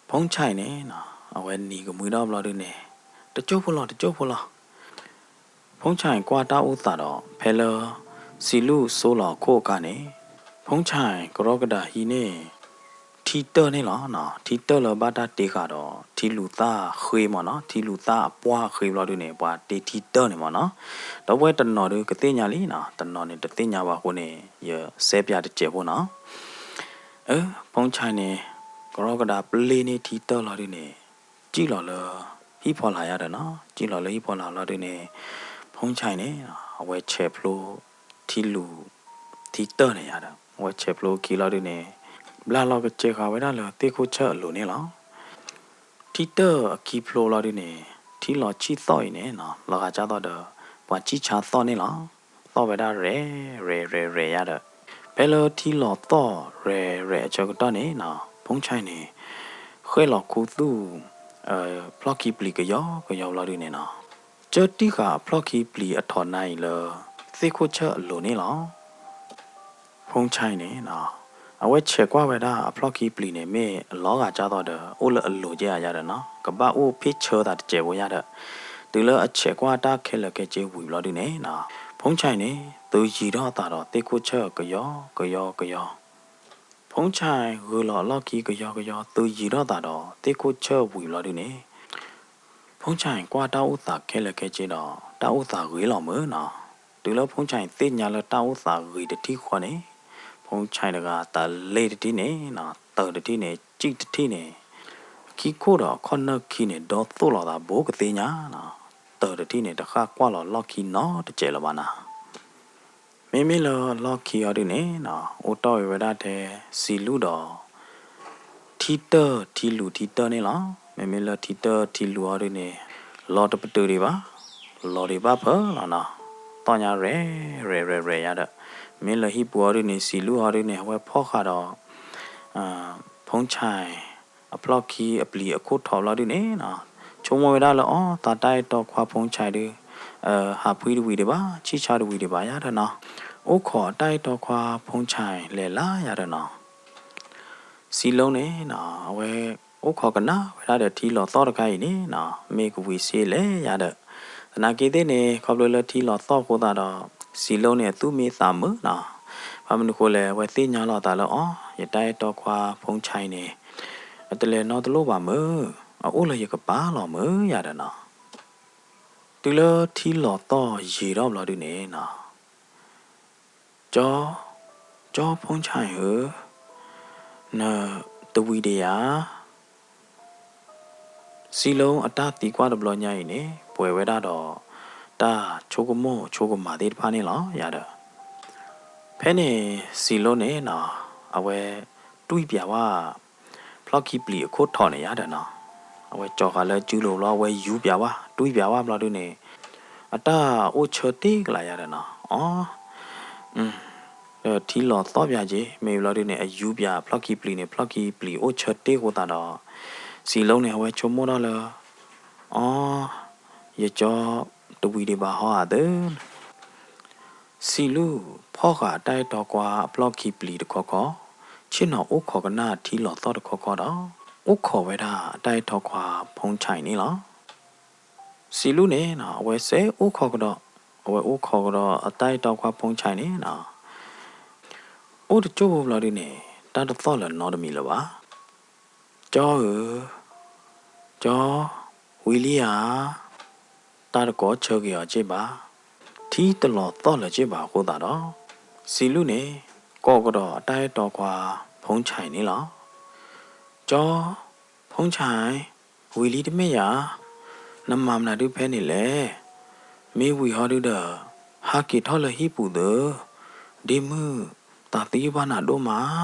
ဖူဆဲးန့ၣ်နီၤ အဝဲနံၤကမှံထီၣ်ဘျီဒုန့ၣ် တကၠိဖိလီၤ တကၠိဖိလီၤ. ဖူဆဲးကွၢ်တၢ်အိၣ်သးဒီး ဖဲလၢ စံးလူၢ်စိလီၤအခိၣ်အခါန့ၣ်, ဖူဆဲးကရီကဒါဟံးန့ၢ် ထံတၢၢ်န့ၣ်လီၤ. ထံတၢၢ်လၢဘၣ်တၢ်တ့ဃာ်ဒီး ထံလူၤသၣ်ဃ့မ့ၢ်နီၤ, ထံလူၤသၣ်အပှၢ်ဃ့ဘျီဒုန့ၣ် ပှၤတ့ထံတၢၢ်န့ၣ်မ့ၢ်နီၤ. ဒီပုၢ်ဝဲၢ်တနီၤဒုကသ့ၣ်ညါလံနီၤ, တနီၤန့ၣ်တသ့ၣ်ညါဘၣ်အဃိန့ၣ် ယစဲးပၠးတစဲးဖိနီၤ. အၢ ဖူဆဲးန့ၣ် ကရီကဒါပျ့ၤန့ၢ်ထံတၢၢ်လီၤဒုန့ၣ် စံၣ်လီၤလၢ ဟံၣ်ဖီလာ်ယၤဒီးနီၤ, စံၣ်လီၤလၢဟံၣ်ဖီလာ်လီၤဒုန့ၣ်, ဖူဆဲးန့ၣ် အဝဲဆဲးဖျိ ထံလူၤ ထံတၢၢ်န့ၣ်ယၤဒီး အဝဲဆဲးဖျိခံလီၤဒုန့ၣ်, ဘျးလီၤကစဲးဃာ်ဝဲဒၣ်လၢသ့ၣ်ခိၣ်ဆၢၣ်အလိၤန့ၣ်လီၤ. ထံတၢၢ်အခံဖျိလီၤဒုန့ၣ်, ထံလီၤဆံၣ်သီၣ်အံၤန့ၣ်နီၤ, လီၤဂာ်ကၢ်သီၣ်ဒီး ပှၤဆံၣ်ဆါသီၣ်န့ၣ်လီၤ. သီၣ်ဝဲဒၣ်ရဲၣ်ရဲၣ်ရဲၣ်ရဲၣ်ယၤဒီး ဖဲလၢထံလီၤသီၣ်ရဲၣ်ရဲၣ်အဆၢကတီၢ်န့ၣ်နီၤ, ဖူဆဲးန့ၣ် ဃဲၣ်လီၤခူသူၣ် ဖျီၣ်ခံပျံၤကယီကယီလီၤဒုန့ၣ်နီၤ, ကၢတံၢ်ဃာ်အဖျီၣ်ခံပျံၤအထီးနါအံၤလၢ သ့ၣ်ခိၣ်ဆၢၣ်အလိၤန့ၣ်လီၤ. ဖူဆဲးန့ၣ်နီၤ, အဝဲဆဲးကွၢ်ဝဲဒၣ်အဖျီၣ်ခံပျံၤန့ၣ် မ့ၢ်လီၤဂာ်ကၢ်သိးဒီး အိၣ်လၢအလိၤကဲဧါယါဒီးနီၤ, ကဘၣ်အိၣ်ဖ့ၣ်ဆၢသးတစဲးဖိယါဒီး, တုၤလၢအဆဲးကွၢ်တၢ်ခဲလၢာ်ခဲဆ့ဝံၤဘျီဒုန့ၣ်နီၤ, ဖူဆဲးန့ၣ် သုးယံၤထီၣ်အသးဒီးသ့ၣ်ခိၣ်ဆၢၣ်ကယီကယီကယီ ဖူဆဲးဂုာ်လီၤအလီၢ်ခံကယီကယီ သုးယံၤထီၣ်သးဒီးသ့ၣ်ခိၣ်ဆၢၣ်ဝံၤဘျီဒုန့ၣ်, ဖူဆဲးကွၢ်တၢ်အိၣ်သးခဲလၢာ်ခဲဆ့ဒီး တၢ်အိၣ်သးဂ့ၤလီၤမုာ်နီၤ. တုၤလၢဖူဆဲးသ့ၣ်ညါလၢတၢ်အိၣ်သးဂ့ၤတထံၣ်ဃီန့ၣ်, ဖူဆဲးတဂၤတလ့တထံၣ်န့ၣ်နီၤ, တၢၢ်တထံၣ်န့ၣ်, စံၣ်တထံၣ်န့ၣ်, ခံခိၣ်ဒီးခီၣ်နၢၣ်ခံန့ၣ် ဒီသိၣ်လိာ်သးဘူးကသ့ညါနီၤ, တၢၢ်တထံၣ်န့ၣ် တဃၣ်ကွၢ်လီၤလီၢ်ခံနီတစဲးလၢၤဘၣ်နၤ. မ့မ့ၢ်လၢလီၢ်ခံအီၤဒုန့ၣ်နီၤ, အိၣ်တီၢ်အံၤဝဲဒၣ်ထဲစံလူၢ်ဒီး ထံတၢၢ်ထံလူၤထံတၢၢ်န့ၣ်လီၤ. မ့မ့ၢ်လၢထံတၢၢ်ထံလူၤအီၤဒုန့ၣ်, လီၤတပတုာ်ဒံးဘၣ်, လီၤဒံးဘၣ်ဖၢလီၤနီၤ, သီၣ်ညါရဲၣ်ရဲၣ်ရဲၣ်ရဲၣ်ယါဒီး, မ့ၢ်လၢဟံၣ်ပူၤအီၤဒုန့ၣ် စံလူၢ်အီၤဒုန့ၣ် အဝဲဖီၣ်ဃာ်ဒီး ဖူဆဲး အဖျီၣ်ခံအပျံၤအခိၣ်ထီးဘျီဒုန့ၣ်နီၤ, ဆိကမိၣ်ဝဲဒၣ်လၢအီၤ သးတၢ်အဲၣ်တီခွါဖူဆဲးဒု, ဟးဖှံတဝံၤဒံးဘၣ်, ဆံၣ်ဆါတဝံၤဒံးဘၣ်ယါဒီးနီၤ, အိၣ်ခိးအတၢ်အဲၣ်တီခွါဖူဆဲးလဲၤလၢယါဒီးနီၤ စံလူၢ်န့ၣ်နီၤ, အဝဲအိၣ်ခိးကနၣ်ဝဲဒၣ်ဒီးထံလီၤသီၣ်တခါအံၤန့ၣ်နီၤ, မ့ၢ်ကဝံၤစ့လဲၣ်ယါဒီး, သနာ်က့သ့ၣ်န့ၣ် ခီဖျိလၢထံလီၤသီၣ်အဃိသတးဒီး, စံလူၢ်န့ၣ်အသူၣ်မံသးမုာ်နီၤ, ဘၣ်မနုၤဃိလဲၣ် အဝဲသ့ၣ်ညါလီၤအသးလၢအီၤ ယတၢ်အဲၣ်တီခွါဖူဆဲးန့ၣ် အတလဲၤနီတလိၣ်ဘၣ်မုာ်, အအိၣ်လၢယကပၤလီၤမုာ်ယါဒီးနီၤ တုၤလၢထံလီၤသီၣ်ယံာ်ထီၣ်ဘျီဒုန့ၣ်နီၤ, ကၠီ, ကၠီဖူဆဲးဧၢ, နတဝံၤဒံးဧါ. စံလူၢ်အတၢ်သံကွၢ်တဘျီညါအံၤန့ၣ် ပှဲၤဝဲဒၣ်ဒီး တၢ်ဆိကမိၣ်ဆိကမးသ့ၣ်တဖၣ်န့ၣ်လီၤယါဒီး, ဖဲန့ၣ်စံလူၢ်န့ၣ်နီၤ, အဝဲတွံၢ်ပၠးဝဲ ဖျီၣ်ခံပျံၤအခိၣ်ထီးန့ၣ်ယါဒီးနီၤ, အဝဲကၠီၤဃာ်လၢစုလိၤဘျီ အဝဲယူၤပၠးဝဲ တွံၢ်ပၠးဝဲဘျီဒုန့ၣ်, အတၢ်အိၣ်ဆၢတ့ၢ်ကလးယါဒီးနီၤ, အီ ဒီးထံလီၤသီၣ်ပၠးက့ၤ မ့ၢ်ဘျီဒုန့ၣ် အယူၤပၠးဖျီၣ်ခံပျံၤန့ၣ် ဖျီၣ်ခံပျံၤအိၣ်ဆၢတ့ၢ်အဃိသတးဒီး, စံလူၢ်န့ၣ် အဝဲဆိကမိၣ်ထီၣ်လၢ အီ ယကၠီတဝံၤဒံးဘၣ်ဟီဧါသၢ စံလူၢ်ဖီၣ်ဃာ်အတၢ်အဲၣ်တီခွါအဖျီၣ်ခံပျံၤတခီခီ, ဆ့ၣ်နီၤအိၣ်ခိးကနၣ်ထံလီၤသီၣ်တခီခီဒီး, အိၣ်ခိးဝဲဒၣ်အတၢ်အဲၣ်တီခွါဖူဆဲးန့ၣ်လီၤ. စံလူၢ်န့ၣ်နီၤ အဝဲစဲးအိၣ်ခိးကဒီး, အဝဲအိၣ်ခိးကဒီးအတၢ်အဲၣ်တီခွါဖူဆဲးန့ၣ်နီၤ, အိၣ်တကၠိၢ်ဖိဘျီဒုန့ၣ် တၢ်တသီၣ်လၢၤနီတမံၤလၢၤဘၣ်. ကၠီဧၢ, ကၠီ, ဝံၤလံဧါ, တၢ်တကိးဆၢက့ၤအီၤက့ၢ်ဘၣ်, ထံတလီၤသီၣ်လၢၤက့ၢ်ဘၣ်အဃိသတးဒီး, စံလူၢ်န့ၣ် ကိးကဒီးအတၢ်အဲၣ်တီခွါဖူဆဲးန့ၣ်လီၤ. ကၠီ, ဖူဆဲး, ဝံၤလံတမ့ၢ်ဧါ, နမၤမနုၤဒုဖဲန့ၣ်လဲၣ်, မ့ၢ်ဝံၤဟီဒုဒီး ဟးက့ၤထီၣ်လၢဟံၣ်ပူၤသၢ, ဒ့မုၣ်, သးသံဘၣ်နၤဒိၣ်မး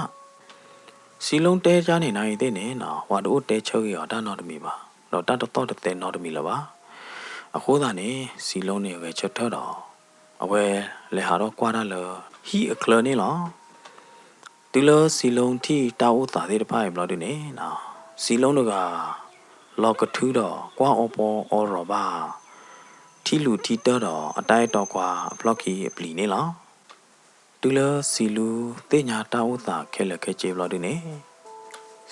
စံလူၢ်တဲကါန့ၣ်နၤအံၤသ့ၣ်န့ၣ်နီၤ ပှၤတအိၣ်တဲဆၢက့ၤအီၤတၢ်နီတမံၤဘၣ်, ဒီးတၢ်တသီၣ်တသဲနီတမံၤလၢၤဘၣ်. အဃိသတးန့ၣ် စံလူၢ်န့ၣ်ဂဲၤဆၢထၢၣ်ဒီး အဝဲလဲၤဟးထီၣ်ကွၢ်တၢ်လၢဟံၣ်အချၢန့ၣ်လီၤ. တုၤလၢစံလူၢ်ထံၣ်တၢ်အိၣ်သးသ့ၣ်တဖၣ်အံၤဘျီဒုန့ၣ်နီၤ စံလူၢ်တဂၤ လီၤကထုဒီးကွၢ်အီပီအီရီၤဘၣ် ထံလူၤထံတၢၢ်ဒီးအတၢ်အဲၣ်တီခွါအဖျီၣ်ခံအပျံၤန့ၣ်လီၤ. တုၤလၢစံလူၢ်သ့ၣ်ညါတၢ်အိၣ်သးခဲလၢာ်ခဲဆ့ဘျီဒုန့ၣ်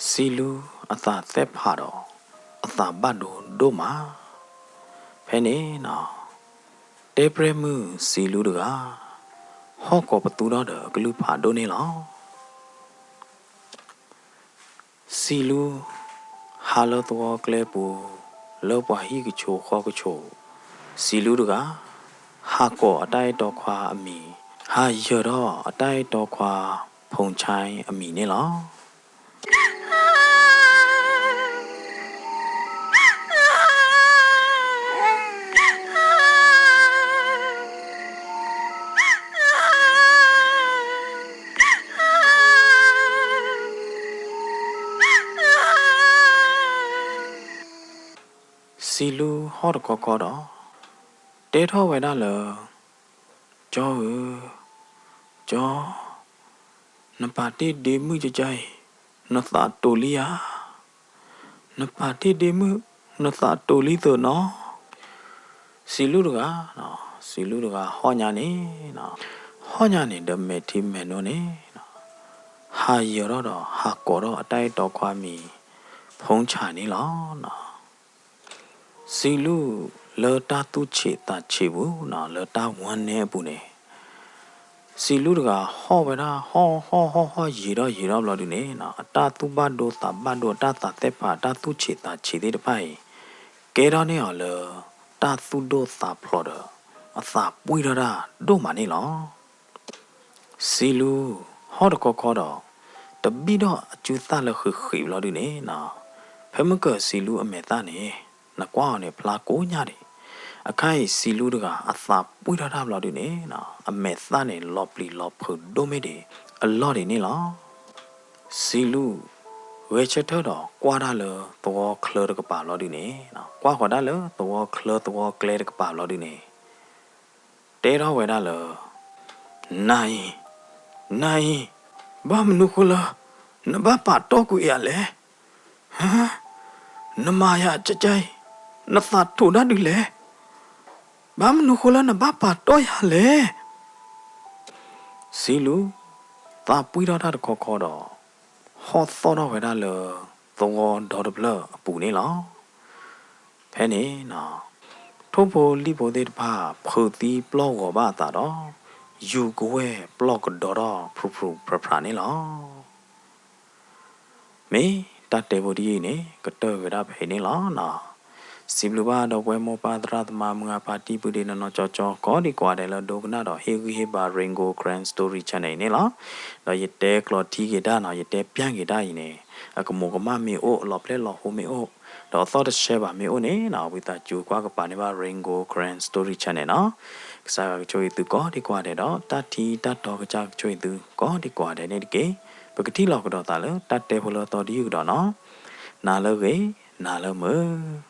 စံလူၢ်အသးသဲဖးဒီး အသးဘၣ်ဒိဒိၣ်မး. ဖဲန့ၣ်နီၤ တဲပြဲၢ်မုၣ်စံလူၢ်တဂၤ ဟီၣ်ကိးပသူထီၣ်ဒီးအကလုၢ်ဖးဒိၣ်န့ၣ်လီၤ. စံလူၢ် ဟးလၢသဝီကျဲပူၤ လၢပှၤဟံၣ်ကဆိးဃီကဆိး, စံလူၢ်တဂၤ ဟးကိးအတၢ်အဲၣ်တီခွါအမံၤ, ဟးယၢၤထီၣ်အတၢ်အဲၣ်တီခွါ ဖူဆဲအမံၤန့ၣ်လီၤ. စံလူၢ်ဟီၣ်တခီခီဒီး တဲထီၣ်ဝဲဒၣ်လၢ ကၠီဧၢ, ကၠီ, နပာ်တ့ၢ်ဒ့မုၣ်ကကါအံၤ နသးတိၤလံဧါ. နပာ်တ့ၢ်ဒ့မုၣ် နသးတိၤလံသၢနီၤ. စံလူၢ်တဂၤ, စံလူၢ်တဂၤဟီၣ်ညါန့ၣ်, ဟီၣ်ညါန့ၣ်ဒီးမဲာ်ထံမဲာ်နိန့ၣ် ဟးယၢၤထီၣ်ဒီးဟးကိးထီၣ်အတၢ်အဲၣ်တီခွါမံၤ ဖိဆၣ်န့ၣ်လီၤနီၤ. စံးလူၢ်လၢတၢ်သူၣ်ဆံးသးဆံးပူၤနီၤ လၢတၢ်ဝါနဲအပူၤန့ၣ် စံးလူၢ်တဂၤဟီၣ်ဝဲဒၣ် ဟီၣ်ဟီၣ်ဟီၣ်ဟီၣ်ယံာ်ထီၣ်ယံာ်ထီၣ်ဘျီဒုန့ၣ်နီၤ အတၢ်သူၣ်ဘၣ်ဒိသးဘၣ်ဒိ အတၢ်သးသ့ၣ်ဖး အတၢ်သူၣ်ဆံးသးဆံးသ့ၣ်တဖၣ်အံၤ ကဲထီၣ်န့ၢ်အီၤလၢ တၢ်သူၣ်ဒိၣ်သးဖျိးဒီး အသးပှံၢ်ထီၣ်တၢ်ဒိၣ်မးန့ၣ်လီၤ. စံးလူၢ်ဟီၣ်တခီခီဒီး တဘံၣ်ထီၣ်အစုသၣ်လၢဃံးဃံးဘျီဒုန့ၣ်နီၤ ဖဲမုၢ်ကၢၢ်စံးလူၢ်အမဲာ်သၣ်န့ၣ် နကွၢ်အီၤန့ၣ် ဖျါကိးညါဒံး. အခါအံၤ စံးလူၢ်တဂၤအသးပှံၢ်ထီၣ်တၢ်ဘျီဒုန့ၣ်နီၤ အမဲာ်သၣ်န့ၣ် လီၤပျံၤလီၤဖုးဒိၣ်မ့ၢ်ဒံးအလီၢ်ဒံးန့ၣ်လီၤ. စံးလူၢ် ဂဲၤဆၢထၢၣ်ဒီးကွၢ်တၢ်လၢသဝီချၢတကပၤဘျီဒုန့ၣ်နီၤ ကွၢ်ဃီၤတၢ်လၢသဝီချၢသဝီကျဲတကပၤဘျီဒုန့ၣ် တဲထီၣ်ဝဲဒၣ်လၢ နၤအံၤ, နၤအံၤ, ဘၣ်မနုၤဃိလၢ နဘၣ်ပာ်တီၢ်ကွံာ်ယၤလဲၣ်. ဟါ, နမၤယၤကကါအံၤ, နသးထီၣ်ဒၣ်ဒုလဲၣ်. ဘၣ်မနုၤဃိလၢနဘၣ်ပာ်တီၢ်ယၤလဲၣ်. စံးလူၢ် သးပှံၢ်ထီၣ်တၢ်တခီခီဒီး ဟီၣ်သီၣ်ထီၣ်ဝဲဒၣ်လၢ သဝီဒီတဖျၢၣ်အပူၤန့ၣ်လီၤ. ဖဲန့ၣ်နီၤ ထိၣ်ဖိလံၣ်ဖိသ့ၣ်တဖၣ် ဖုးသံပျီၢ်ဂီၤဘၣ်အသးဒီး ယူၤကဝဲၢ်ပျီၢ်ကဒီထီၣ် ဖြူးဖြူးဖြးဖြးန့ၣ်လီၤ. မ့ၢ်တၢ်တဲဖိတယုၢ်အံၤန့ၣ် ကတၢၢ်ဝဲဒၣ်ဖဲအံၤန့ၣ်လီၤနီၤ. စံးဘျုးဘၣ်ဒီပုၢ်ဝဲၢ်မိၢ်ပၢ်သရၣ်သမါ မုၢ်ဂၢ်ဖါတံၢ် ပုၢ်ဒ့နီၢ်နီၢ်ကၠီကၠီ ကိးဒံကိးဂၤဒဲးလၢဒိကနၣ်ဒီးဟ့ၣ်ဂံၢ်ဟ့ၣ်ဘါ Rain Gold Karen Story Channel အံၤန့ၣ်လီၤ. ဒီးယတဲကျိးထံက့ၤတၢ်နီၤ ယတဲပျၢ်က့ၤတၢ်အံၤန့ၣ် အကမူးကမၣ်မ့ၢ်အိၣ် အလီၤပျဲၢ်လီၤဟိမ့ၢ်အိၣ် ဒီးအသီၣ်တဆှဲဘၣ်မ့ၢ်အိၣ်န့ၣ်နီၤ ဝံသးစူၤကွၢ်ကပၤန့ၢ်ဘၣ် Rain Gold Karen Story Channel နီၤ. ကစၢ်ယွၤကဆိၣ်ဂ့ၤသုကိးဒံကိးဂၤဒဲးဒီး တၢ်ထံတၢ်တီကစၢ်ကဆိၣ်ဂ့ၤသုကိးဒံကိးဂၤဒဲးန့ၣ်တက့ၢ်. ပကထံၣ်လိာ်ကဒီးသးလၢတၢ်တဲဖိလၢအသီတယုၢ်ကဒီးနီၤ. နၤလၢအဂ့ၤ, နၤလၢမုာ်.